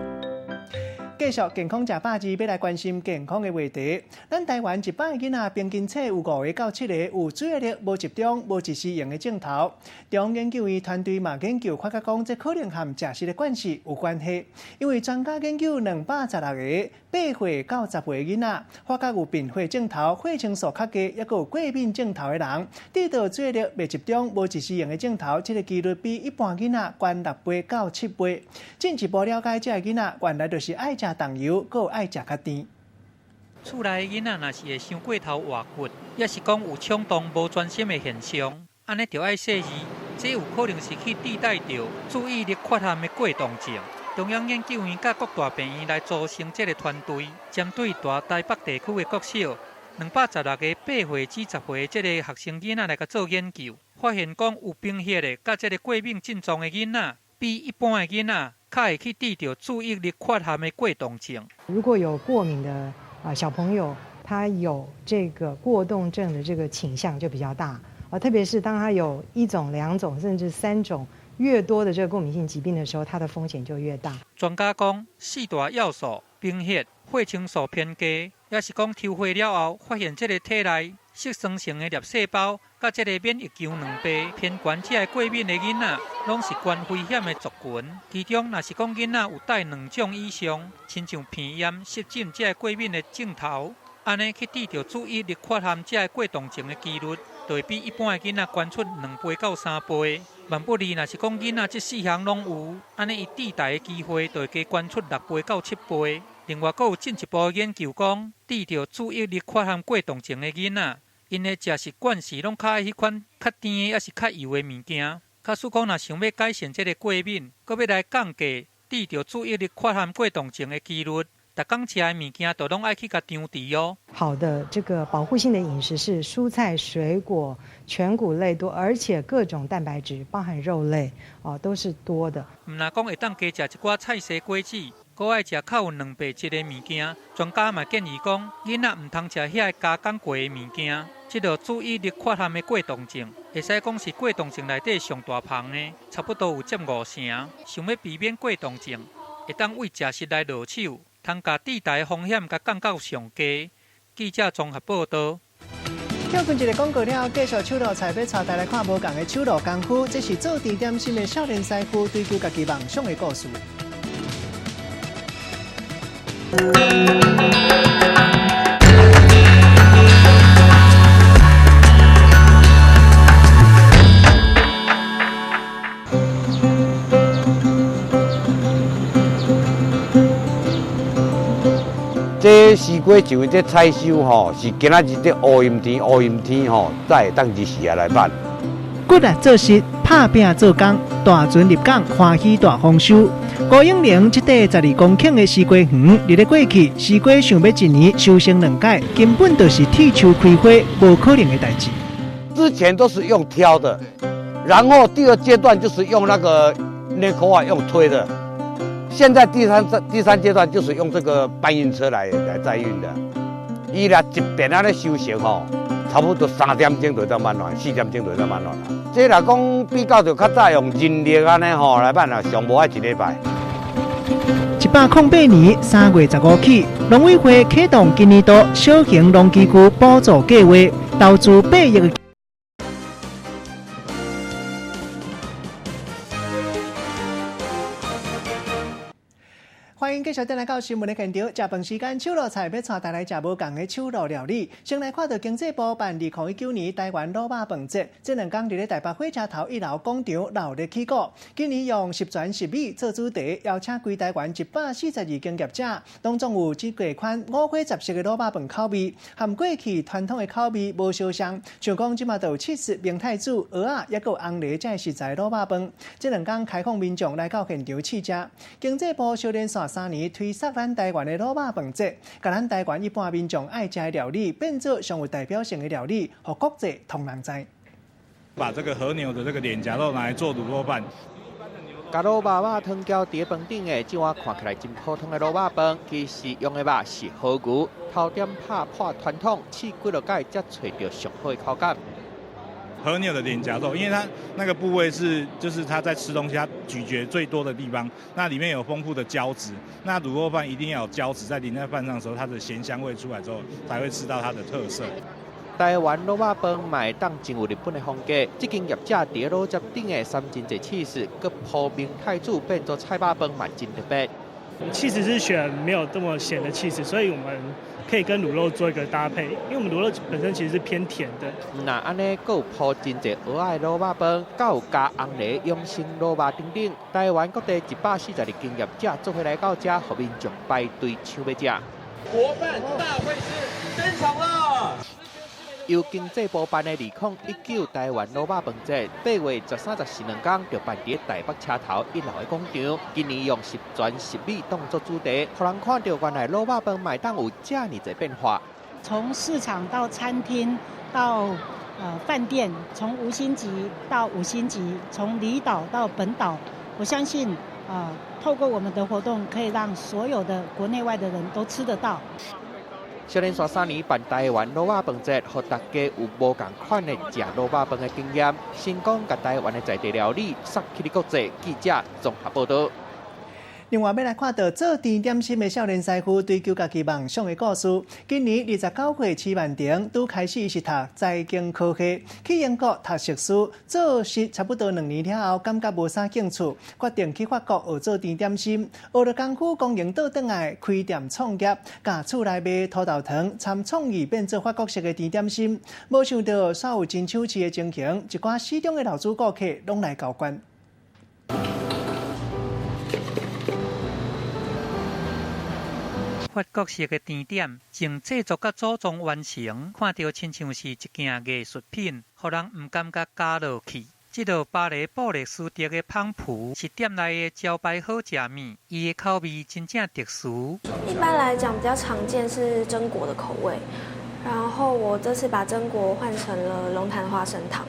继续健康食百字，欲来关心健康的话题。咱台湾一般的囡仔平均体有5个到7个有注意力无集中、无一时用的症头。中央研究院团队嘛研究发觉讲，这可能和食食的关系有关系。因为专家研究216个8岁到10岁的囡仔，发觉有贫血症头、血清素较低，抑阁有过敏症头的人，得到注意力袂集中、无一时用的症头，这个几率比一般囡仔悬6倍到7倍。进一步了解这个囡仔，原来就是爱食重油，阁有爱食较甜。厝内的囡仔若是会伤过头活骨，抑是讲有冲动无专心的现象，按呢就爱细腻，这有可能是去替代著注意力缺陷的过动症。中央研究院佮各大病院来组成这个团队，针对大台北地区的国小216个8岁至10岁的这个学生囡仔来共做研究，发现讲有贫血的佮这个过敏症状的囡仔，比一般的囡仔较会去得著注意力缺陷的过动症。如果有过敏的小朋友，他有这个过动症的这个倾向就比较大啊，特别是当他有1种、2种甚至3种越多的这个过敏性疾病的时候，他的风险就越大。专家讲，4大要素：贫血、血清素偏低，也是讲抽血了后发现这个体内嗜酸性的粒细胞，佮这个免疫球蛋白偏悬，这个过敏的囡仔，拢是悬危险的族群。其中，若是讲囡仔有带2种以上，亲像鼻炎、湿疹这个过敏的症头，按呢去得著注意力缺陷这个过动症的几率，就会比一般的囡仔悬出2倍到3倍。万不利，若是讲囡仔这4项拢有，按呢伊致呆的机会就会加悬出6倍到7倍。另外，阁有进一步研究讲，得著注意力缺陷过动症的囡仔，𪜶的食习惯是拢较爱彼款较甜的，抑是较油的物件。假使讲若想欲改善这个过敏，阁欲来降低得著注意力缺陷过动症的几率，逐工食的物件就拢爱去共张弛哦。好的，这个保护性的饮食是蔬菜、水果、全谷类多，而且各种蛋白质，包含肉类，都是多的。毋若讲会当加食一寡菜西果子，阁爱食较有蛋白质的物件。专家嘛建议讲，囡仔毋通食遐个加工过的物件。这个注意力缺陷的过动症，会使讲是过动症内底上大芳的，差不多有占5成。想欲避免过动症，会当为食食来落手，通共致呆的风险共降到上低。记者综合报道。跳过一个广告了后，继续手路菜欲带大家来看无仝的手路功夫。这是做甜点心的少年师傅追求家己梦想的故事。这西瓜树这采收吼，是今仔日这乌阴天，乌阴天吼，才会当日时啊来挽。骨力做事，拍拼做工，大船入港，欢喜大丰收。高永玲这块12公顷的西瓜园，伫咧过去，西瓜想欲一年收成2摆，根本就是铁树开花，无可能的代志。之前都是用挑的，然后第二阶段就是用那个内口啊，用推的。现在第三阶段就是用这个搬运车来载运的。伊若一遍按呢收成吼，差不多3点钟就当挽完，4点钟就当挽完啦。这若讲比较就较早用人力按呢吼来挽啊，上无爱1礼拜。一108年3月15起，农委会启动今年度小型农机具补助计划，投资8亿。欢迎继续转来到新闻的现场。食饭时间，手路菜欲带大家来食无仝的手路料理。先来看到经济部办2019年台湾卤肉饭节，这两天伫咧台北火车头一楼广场闹热起鼓。今年用十全十美做主题，邀请规台湾142间业者，当中有这几款五花十色的卤肉饭口味，和过去传统的口味无相像。像讲这马就有起司、明太子、蚵仔，抑阁有红梨这食材卤肉饭。这两天开放民众来到现场试食。经济部小连续3年推捒咱台湾的卤肉饭节，共咱台湾一般民众爱食的料理变做上有代表性的料理，予国际通人知。把这个和牛的这个脸颊肉拿来做卤肉饭。共卤肉肉汤搅伫饭顶的，这碗看起来真普通的卤肉饭，其实用的肉是和牛，头点拍破传统，试几落摆才揣著上好的口感。和牛的脸颊肉，因为它那个部位是，就是它在吃东西，它咀嚼最多的地方，那里面有丰富的胶质。那卤肉饭一定要有胶质，在淋在饭上的时候，它的咸香味出来之后，才会吃到它的特色。台湾卤肉饭嘛会当真有日本的风格，这间业者伫卤汁顶的三真济起司，阁铺明太子变做菜肉饭嘛真特别。起司是选没有这么咸的起司，所以我们可以跟卤肉做一个搭配，因为我们卤肉本身其实是偏甜的。那按呢，阁有铺真济蚵仔的卤肉饭，阁有加红梨养生卤肉等等。台湾各地142间业者做伙来到遮，予民众排队抢欲食。国饭大会师登场了！由经济部办的2019台湾卤肉饭节，8月13、14两天就办伫台北车头一楼的广场。今年用十全十美当作主题，予人看著原来卤肉饭嘛会当有遮尔济变化。从市场到餐厅到饭店，从无星级到五星级，从离岛到本岛，我相信透过我们的活动，可以让所有的国内外的人都吃得到。小连续3年办台湾卤肉饭节，予大家有无仝款的食卤肉饭的经验，成功共台湾的在地料理杀去国际。记者综合报道。另外，欲来看到做甜点心的少年师傅追求家己梦想的故事。今年29岁，徐万庭拄开始是读财经科系，去英国读硕士，做实差不多2年了后，感觉无啥兴趣，决定去法国学做甜点心。学了功夫，公营倒转来开店创业，共厝内卖土豆糖，参创意变做法国式的甜点心。无想到，煞有真抢市的情形，一寡死忠的老主顾客拢来交关。法国式的甜点，从制作到组装完成，看著亲像是一件艺术品，予人毋甘共咬落去。这道巴黎布列斯特的芳脯是店内的招牌好食物，伊的口味真正特殊。一般来讲，比较常见是榛果的口味，然后我这次把榛果换成了龙潭花生糖。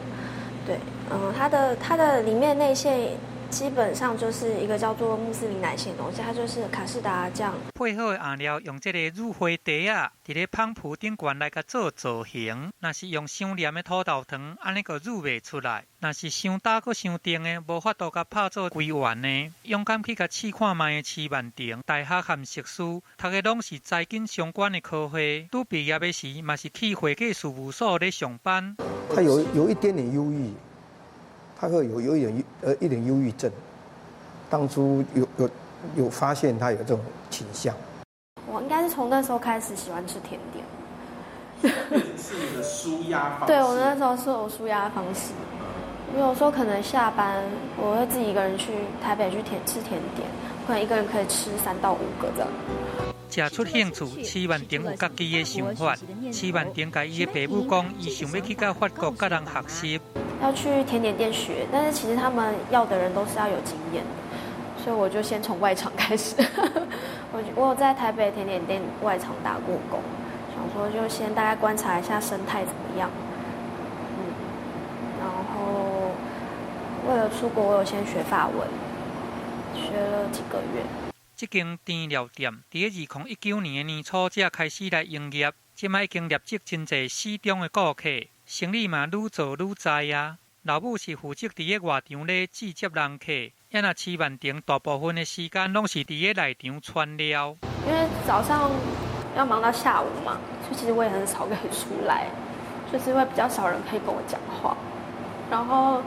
对，它的里面内馅基本上就是一个叫做穆斯林奶馅的东西，它就是卡士达酱。配好的餡料用这个乳花袋仔，伫咧芳脯顶悬来共做造型。若是用伤黏的土豆糖，按呢阁乳袂出来；若是伤焦阁伤甜的，无法度共拍做规圆的。勇敢去共试看觅的徐万庭，大学和硕士读的拢是财经相关的科系。拄毕业的时，嘛是去会计事务所咧上班。他有一点点忧郁。他会有一点忧郁症，当初有发现他有这种倾向。我应该是从那时候开始喜欢吃甜点。是你的舒压方式。对，我那时候是我舒压方式。我有时候可能下班，我会自己一个人去台北去吃甜点，可能一个人可以吃3到5个这样。食出兴趣，徐万庭有家己的想法。徐万庭共伊的爸母讲，伊想欲去到法国共人学习。要去甜点店学，但是其实他们要的人都是要有经验的，所以我就先从外场开始。我有在台北甜点店外场打过工，想说就先大概观察一下生态怎么样。然后为了出国，我有先学法文，学了几个月。这间甜料店伫2019年的年初才开始来营业，这摆已经累积真济死忠的顾客，生意嘛愈做愈在啊。老母是负责伫咧外场咧接待人客，遐若徐曼婷大部分的时間攏是佇咧內場傳料。因為早上要忙到下午嘛，所以其實我也很少可以出來，就是會比較少人可以跟我講話。然後，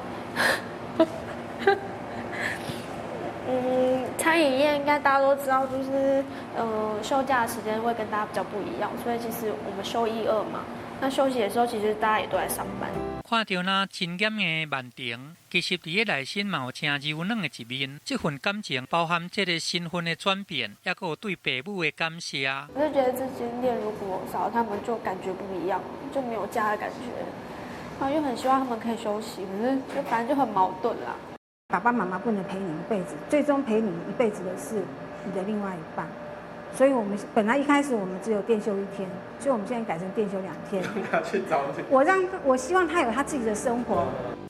餐飲業應該大家都知道，就是休假的時間會跟大家比較不一樣，所以其實我們休一二嘛，那休息的時候其實大家也都在上班。看著那真嚴的曼婷，其實佇咧內心嘛有誠柔軟的一面。這份感情包含這个身份的轉變，抑閣有對爸母的感謝。我就覺得這間店如果少了他們，就感覺不一樣，就沒有家的感覺。然後又很希望他們可以休息，可是就反正就很矛盾啦。爸爸媽媽不能陪你一輩子，最終陪你一輩子的是你的另外一半。所以我們本來一開始我們只有店休一天，所以我們現在改成店休2天。我希望他有他自己的生活。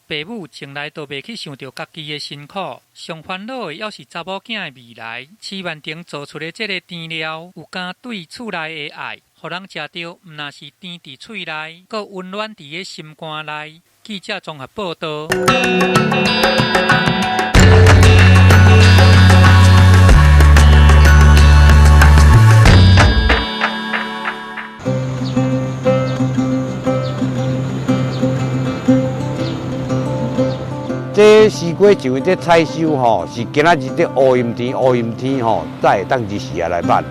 爸母從來都袂去想著家己的辛苦，上煩惱的猶是查某囝的未來。徐曼婷做出的這个甜料，有敢對厝內的愛，予人食著，毋但是甜佇喙內，閣溫暖佇个心肝內。記者綜合報道。這西瓜像這採收吼，是今仔日這烏陰天，烏陰天吼，才會當日時啊來挽。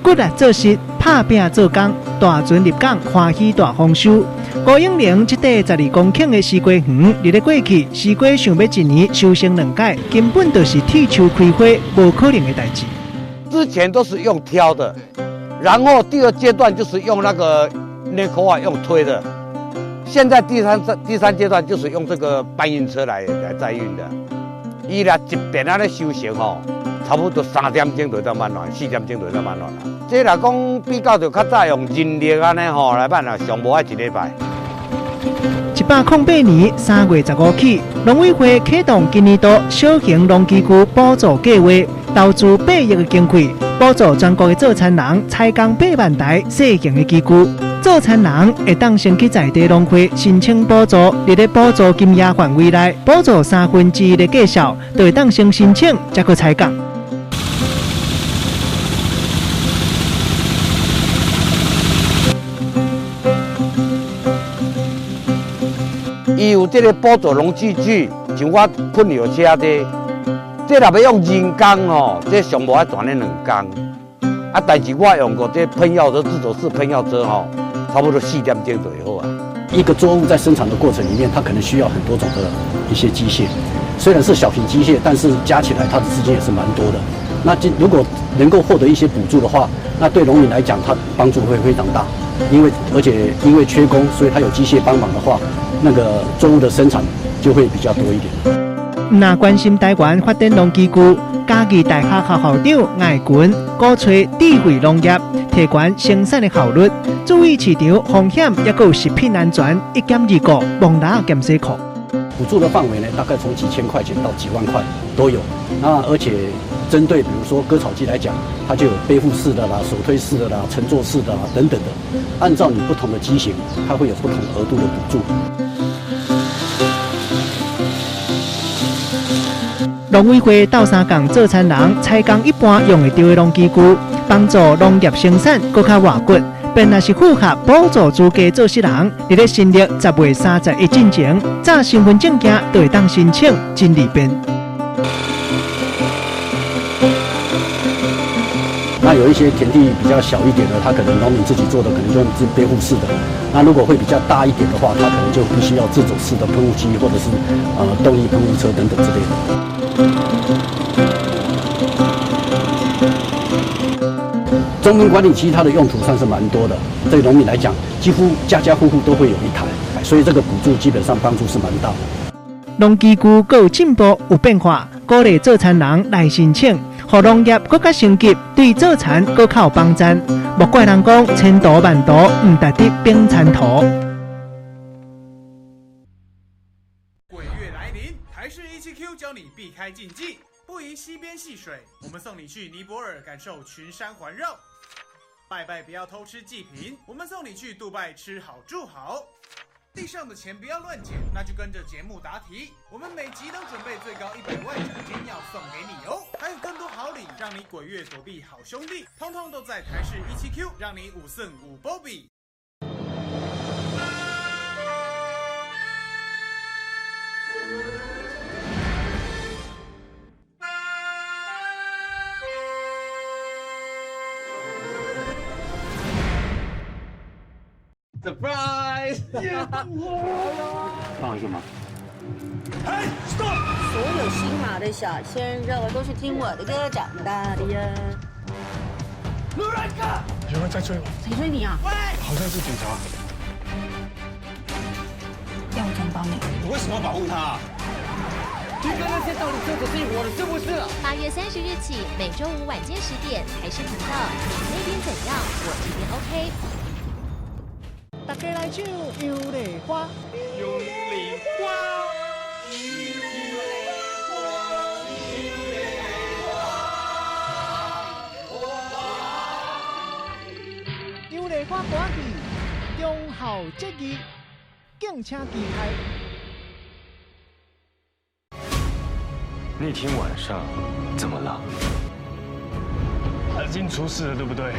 骨力做事，拍拼做工，大船入港，歡喜大豐收。吴永玲這塊12公頃的西瓜園，佇咧過去，西瓜想欲一年收成2擺，根本就是鐵樹開花，無可能的代誌。之前都是用挑的，然後第二階段就是用那個內口啊，用推的。現在第三階段就是用這個搬運車來載運的。伊若一遍按呢收成吼，差不多3點鐘就當挽完，4點鐘就當挽完啦。這若講比較就較早用人力按呢吼來挽啊，上無愛1禮拜。108年3月15起，農委會啟動今年度小型農機具補助計劃，投資8億的經費，補助全國的做田人採工8萬台細型的機具。做田人會當先去在地農會申請補助，佇咧補助金額範圍內，補助1/3的價數，就會當先申請，才去採工。伊有這个補助農機具，像我噴藥車這，這若欲用人工吼，這上無愛賺咧2工。啊，但是我用過這噴藥車、自走式噴藥車吼，差不多4點鐘就會好啊。一個作物在生產的過程裡面，它可能需要很多種的一些機械，雖然是小型機械，但是加起來它的資金也是蠻多的。那如果能夠獲得一些補助的話，那對農民來講，它幫助會非常大。而且因為缺工，所以它有機械幫忙的話，那個作物的生產就會比較多一點。若關心台灣發展農機具，嘉義大學校校長艾群鼓吹智慧農業，提懸生產的效率，注意市場風險，抑閣有食品安全，一檢二顧，摸蜊仔檢洗庫。補助的範圍呢，大概從幾千塊錢到幾萬塊都有。那而且針對比如說割草機來講，它就有背負式的啦、手推式的啦、乘坐式的啦等等的，按照你不同的機型，它會有不同額度的補助。農委會鬥相共做田人採工一般用會著的農機具，幫助農業生產閣較活骨。便若是符合補助資格做事人，佇咧新曆10月31進前，查身份證件就會當申請，真利便。那有一些田地比較小一點的，他可能農民自己做的，可能就用背負式的。那如果會比較大一點的話，他可能就必須要自走式的噴霧機，或者是動力噴霧車等等之類的。中分管理機它的用途算是蠻多的，對農民來講，幾乎家家戶戶都會有一台，所以這個補助基本上幫助是蠻大的。農機具閣有進步有變化，鼓勵做田人來申請，予農業閣較升級，對做田閣較有幫助。莫怪人講千途萬途，毋值得反田途。鬼月來臨，台視17Q 教你避開禁忌，不宜溪邊戲水。我們送你去尼泊爾感受群山環繞。拜拜不要偷吃祭品，我們送你去杜拜吃好住好。地上的钱不要乱捡，那就跟着节目答题。我们每集都准备最高100万奖金要送给你哦，还有更多好礼，让你鬼月躲避好兄弟，通通都在台视17Q，让你五胜五波比。 Surprise！帮我一个忙。哎，Stop！所有新马的小鲜肉都是聽我的歌長大的呀。盧蘭哥，有人在追我。誰追你啊？喂，好像是警察。要我怎麼幫你？你為什麼要保護他？你跟那些道理說的是一夥的，是不是？8月30日起，每週五晚間10點，台視頻道，你那邊怎樣，我這邊 OK。大家來唱《楊麗花》。楊麗花，楊麗花歌曲，忠孝節義，敬請期待。那天晚上怎麼了？阿金出事了，對不對？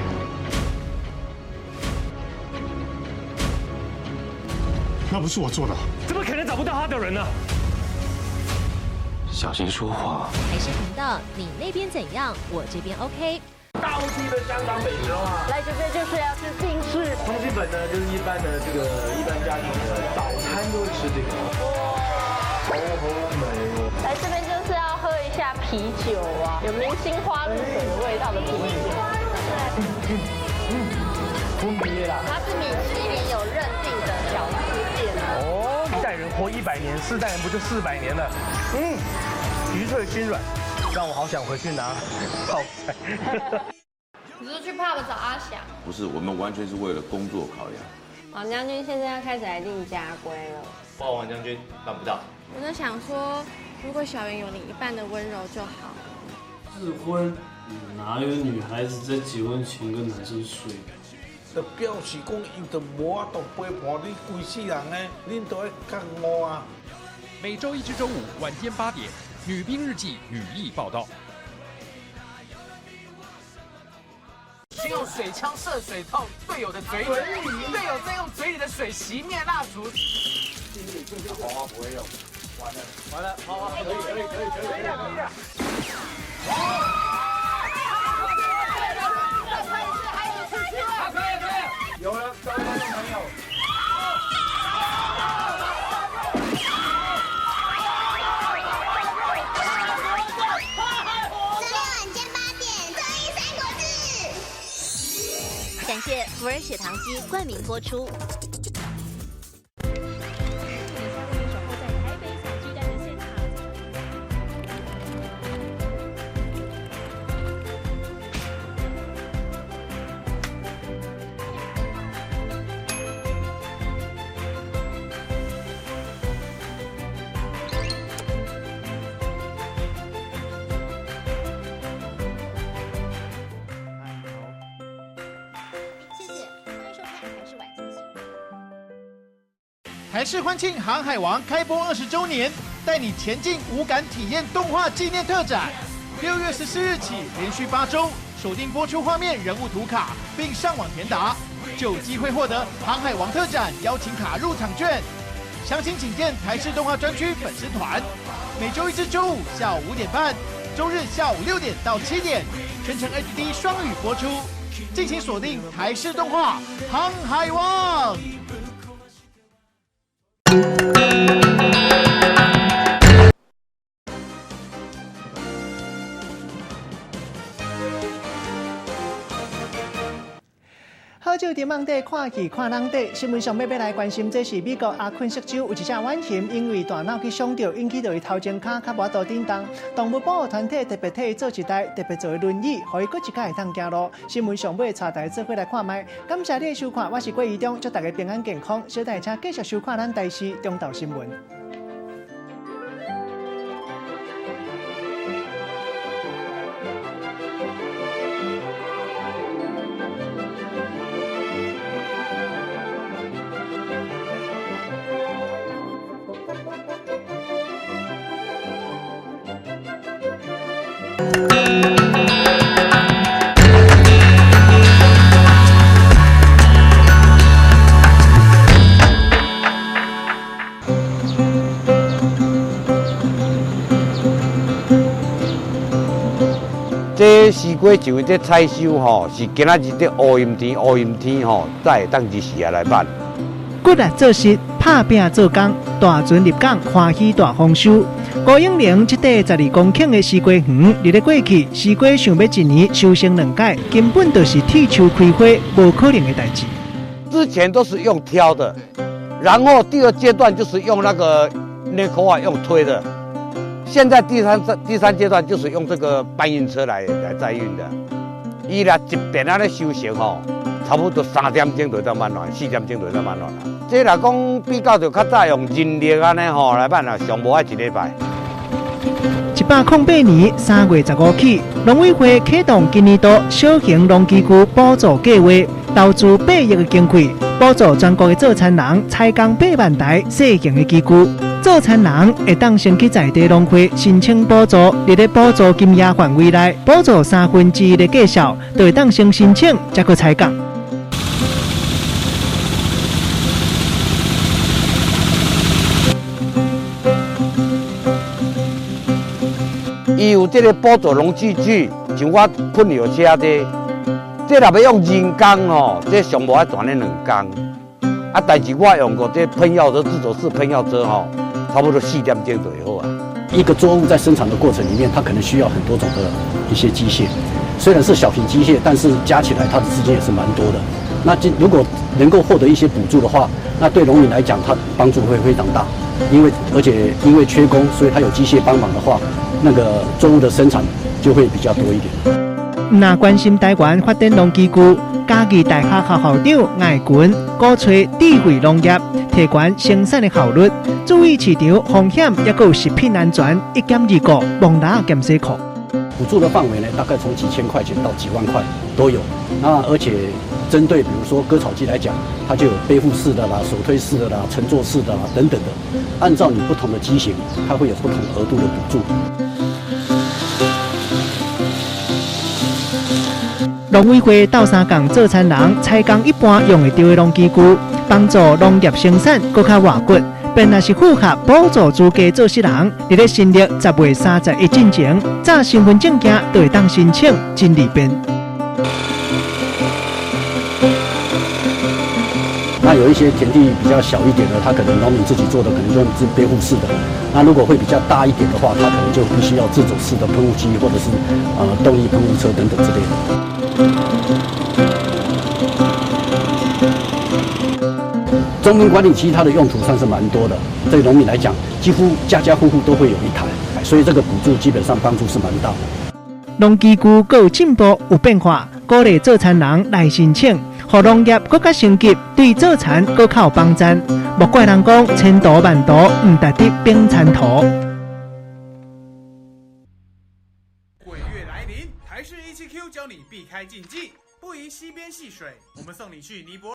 那不是我做的，怎麼可能找不到他的人呢？小心說話。台視頻道，你那邊怎樣，我這邊 OK。道地的香港美食啊，來這邊就是要吃冰室。通心粉呢，就是一般的這個一般家庭的早餐都會吃這個。哇，好好美哦。來這邊就是要喝一下啤酒啊，有明星花露水的味道的啤酒。分別啦。它是米其林有認定的小吃店哦，一代人活100年，4代人不就400年了？嗯，魚脆心軟，讓我好想回去拿泡菜。你是去 pub 找阿翔？不是，我們完全是為了工作考量。王將軍現在要開始來定家規了。報王將軍辦不到。我在想說，如果小圓有你一半的溫柔就好。自婚，哪有女孩子在結婚前跟男生睡？就表示講，伊就無法度陪伴你規世人呢，恁都愛覺悟啊！每週一至週五晚間8點，《女兵日記》女力報道。先用水槍射水到隊友的嘴裡，隊友再用嘴裡的水熄滅蠟燭。黃花不會用，完了完了，好好可以可以可以可以可以了。有了，各位觀眾朋友。周六晚間8點，综藝三國志。感謝福爾血糖機冠名播出。台視歡慶《航海王》開播20週年，帶你前進五感體驗動畫紀念特展。6月14日起，連續8週鎖定播出畫面人物圖卡，並上網填答，就有機會獲得《航海王》特展邀請卡入場券。詳情請見台視動畫專區粉絲團。每週一至週五下午5點半，週日下午6點到7點，全程 HD 雙語播出。敬請鎖定台視動畫《航海王》。好酒伫网底看戏看人底，新闻上欲来关心，这是美國阿肯色州有一隻浣熊，因為大腦去傷著，引起著伊頭前跤較無法度振動。動物保護團體特別替伊做一台特別做的輪椅，予伊閣一擺會當行路。新聞上尾帶大家做伙來看覓。感謝你的收看，我是郭宜中，祝大家平安健康。小弟請繼續收看咱台視中晝新聞。這西瓜像這採收吼，是今仔日這烏陰天，烏陰天吼，才會當日時啊來挽。骨力做事，拍拼做工，大船入港，歡喜大豐收。吴永玲這塊12公頃的西瓜園，佇咧過去，西瓜想欲一年收成兩擺，根本就是鐵樹開花，無可能的代誌。之前都是用挑的，然後第二階段就是用那個內口啊，用推的。現在第三階段就是用這個搬運車來載運的。伊若一遍按呢收成吼，差不多3點鐘就當挽完，4點鐘就當挽完啦。這若講比較就較早用人力按呢吼來挽啊，上無愛一禮拜。108年3月15起，農委會啟動今年度小型農機具補助計劃，投資8億的經費，補助全國的做田人採工8萬台細型的機具。做田人會當先去在地農會申請補助，佇咧補助金額範圍內，補助1/3的價數，就會當先申請，才去採工。伊有這個補助農機具，像我噴藥車這，這若欲用人工吼，這上無愛賺咧2工。啊，但是我用過這噴藥車、自走式噴藥車吼，差不多4點鐘就會好啊。一個作物在生產的過程裡面，它可能需要很多種的一些機械，雖然是小型機械，但是加起來它的資金也是蠻多的。那如果能夠獲得一些補助的話，那對農民來講，它幫助會非常大。因為而且因為缺工，所以它有機械幫忙的話，那個作物的生產就會比較多一點。若關心台灣發展農機具，嘉義大學校校長艾群鼓吹智慧農業，提懸生產的效率，注意市場風險，抑閣有食品安全，一減二顧，摸蜊仔檢洗庫。補助的範圍呢，大概從幾千塊錢到幾萬塊都有。那而且針對比如說割草機來講，它就有背負式的啦、手推式的啦、乘坐式的啦等等的，按照你不同的機型，它會有不同額度的補助。農委會鬥相共做田人採工一般用會著的農機具，幫助農業生產閣較活骨。便若是符合補助資格做事人，佇咧新曆10月31進前，查身份證件就會當申請，真利便。那有一些田地比較小一點的，他可能農民自己做的，可能就自背負式的。那如果會比較大一點的話，他可能就必須要自走式的噴霧機，或者是動力噴霧車等等之類的。中耕管理機它的用途算是蠻多的，對農民來講，幾乎家家戶戶都會有一台，所以這個補助基本上幫助是蠻大的。農機具閣有進步有變化，鼓勵做田人來申請，予農業閣較升級，對做田閣較有幫助。莫怪人講千途萬途，毋值得反田途。鬼月來臨，台視17Q 教你避開禁忌，不宜溪邊戲水。我們送你去尼泊。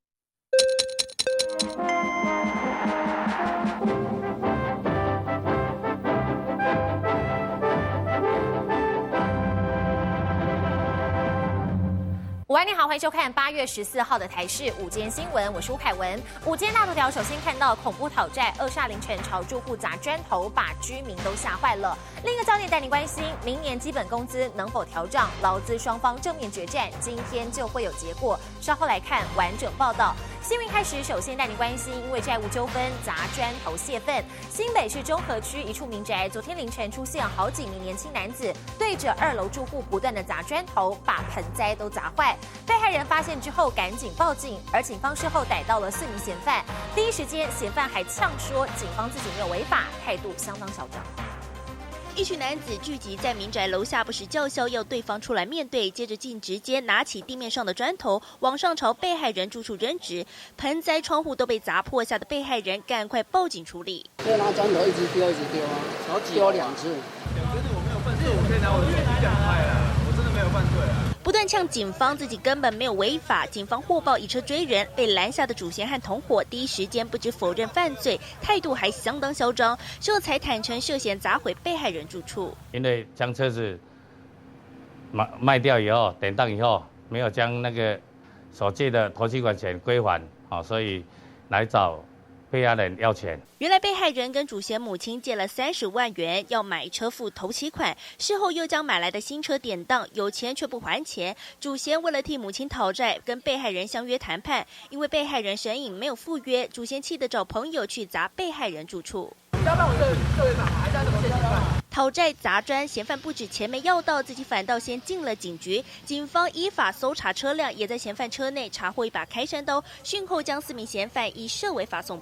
午安，你好，歡迎收看8月14號的台視午間新聞，我是吳凱文。午間大頭條，首先看到恐怖討債，惡煞凌晨朝住戶砸磚頭，把居民都嚇壞了。另一個焦點帶您關心，明年基本工資能否調漲？勞資雙方正面決戰，今天就會有結果。稍後來看完整報道。新聞開始，首先帶您關心，因為債務糾紛砸磚頭洩憤。新北市中和區一處民宅，昨天凌晨出現好幾名年輕男子對着2樓住戶不斷的砸磚頭，把盆栽都砸壞。被害人發現之後趕緊報警，而警方事後逮到了4名嫌犯。第一時間，嫌犯還嗆說警方自己沒有違法，態度相當囂張。一群男子聚集在民宅樓下，不時叫囂要對方出來面對，接着竟直接拿起地面上的磚頭往上朝被害人住處扔擲，盆栽窗戶都被砸破，嚇得被害人趕快報警處理。就拿磚頭一直丟，一直丟啊，丟2次。講真的，我沒有犯罪，我可以拿我的手機這樣拍啊，我真的沒有犯罪啊。不斷嗆警方自己根本沒有違法，警方獲報以車追人，被攔下的主嫌和同夥第一時間不知否認犯罪，態度還相當囂張，這才坦承涉嫌砸毀被害人住處。因為將車子賣掉以後，典當以後，沒有將那個所借的頭期款錢歸還，好，所以來找被害人要錢。原來被害人跟主嫌母親借了30萬元，要買車付頭期款，事後又將買來的新車典當，有錢卻不還錢。主嫌為了替母親討債，跟被害人相約談判，因為被害人神隱沒有赴約，主嫌氣得找朋友去砸被害人住處。討債砸磚，嫌犯不止錢沒要到，自己反倒先進了警局。警方依法搜查車輛，也在嫌犯車內查獲一把開山刀，訊後將四名嫌犯以涉違法送。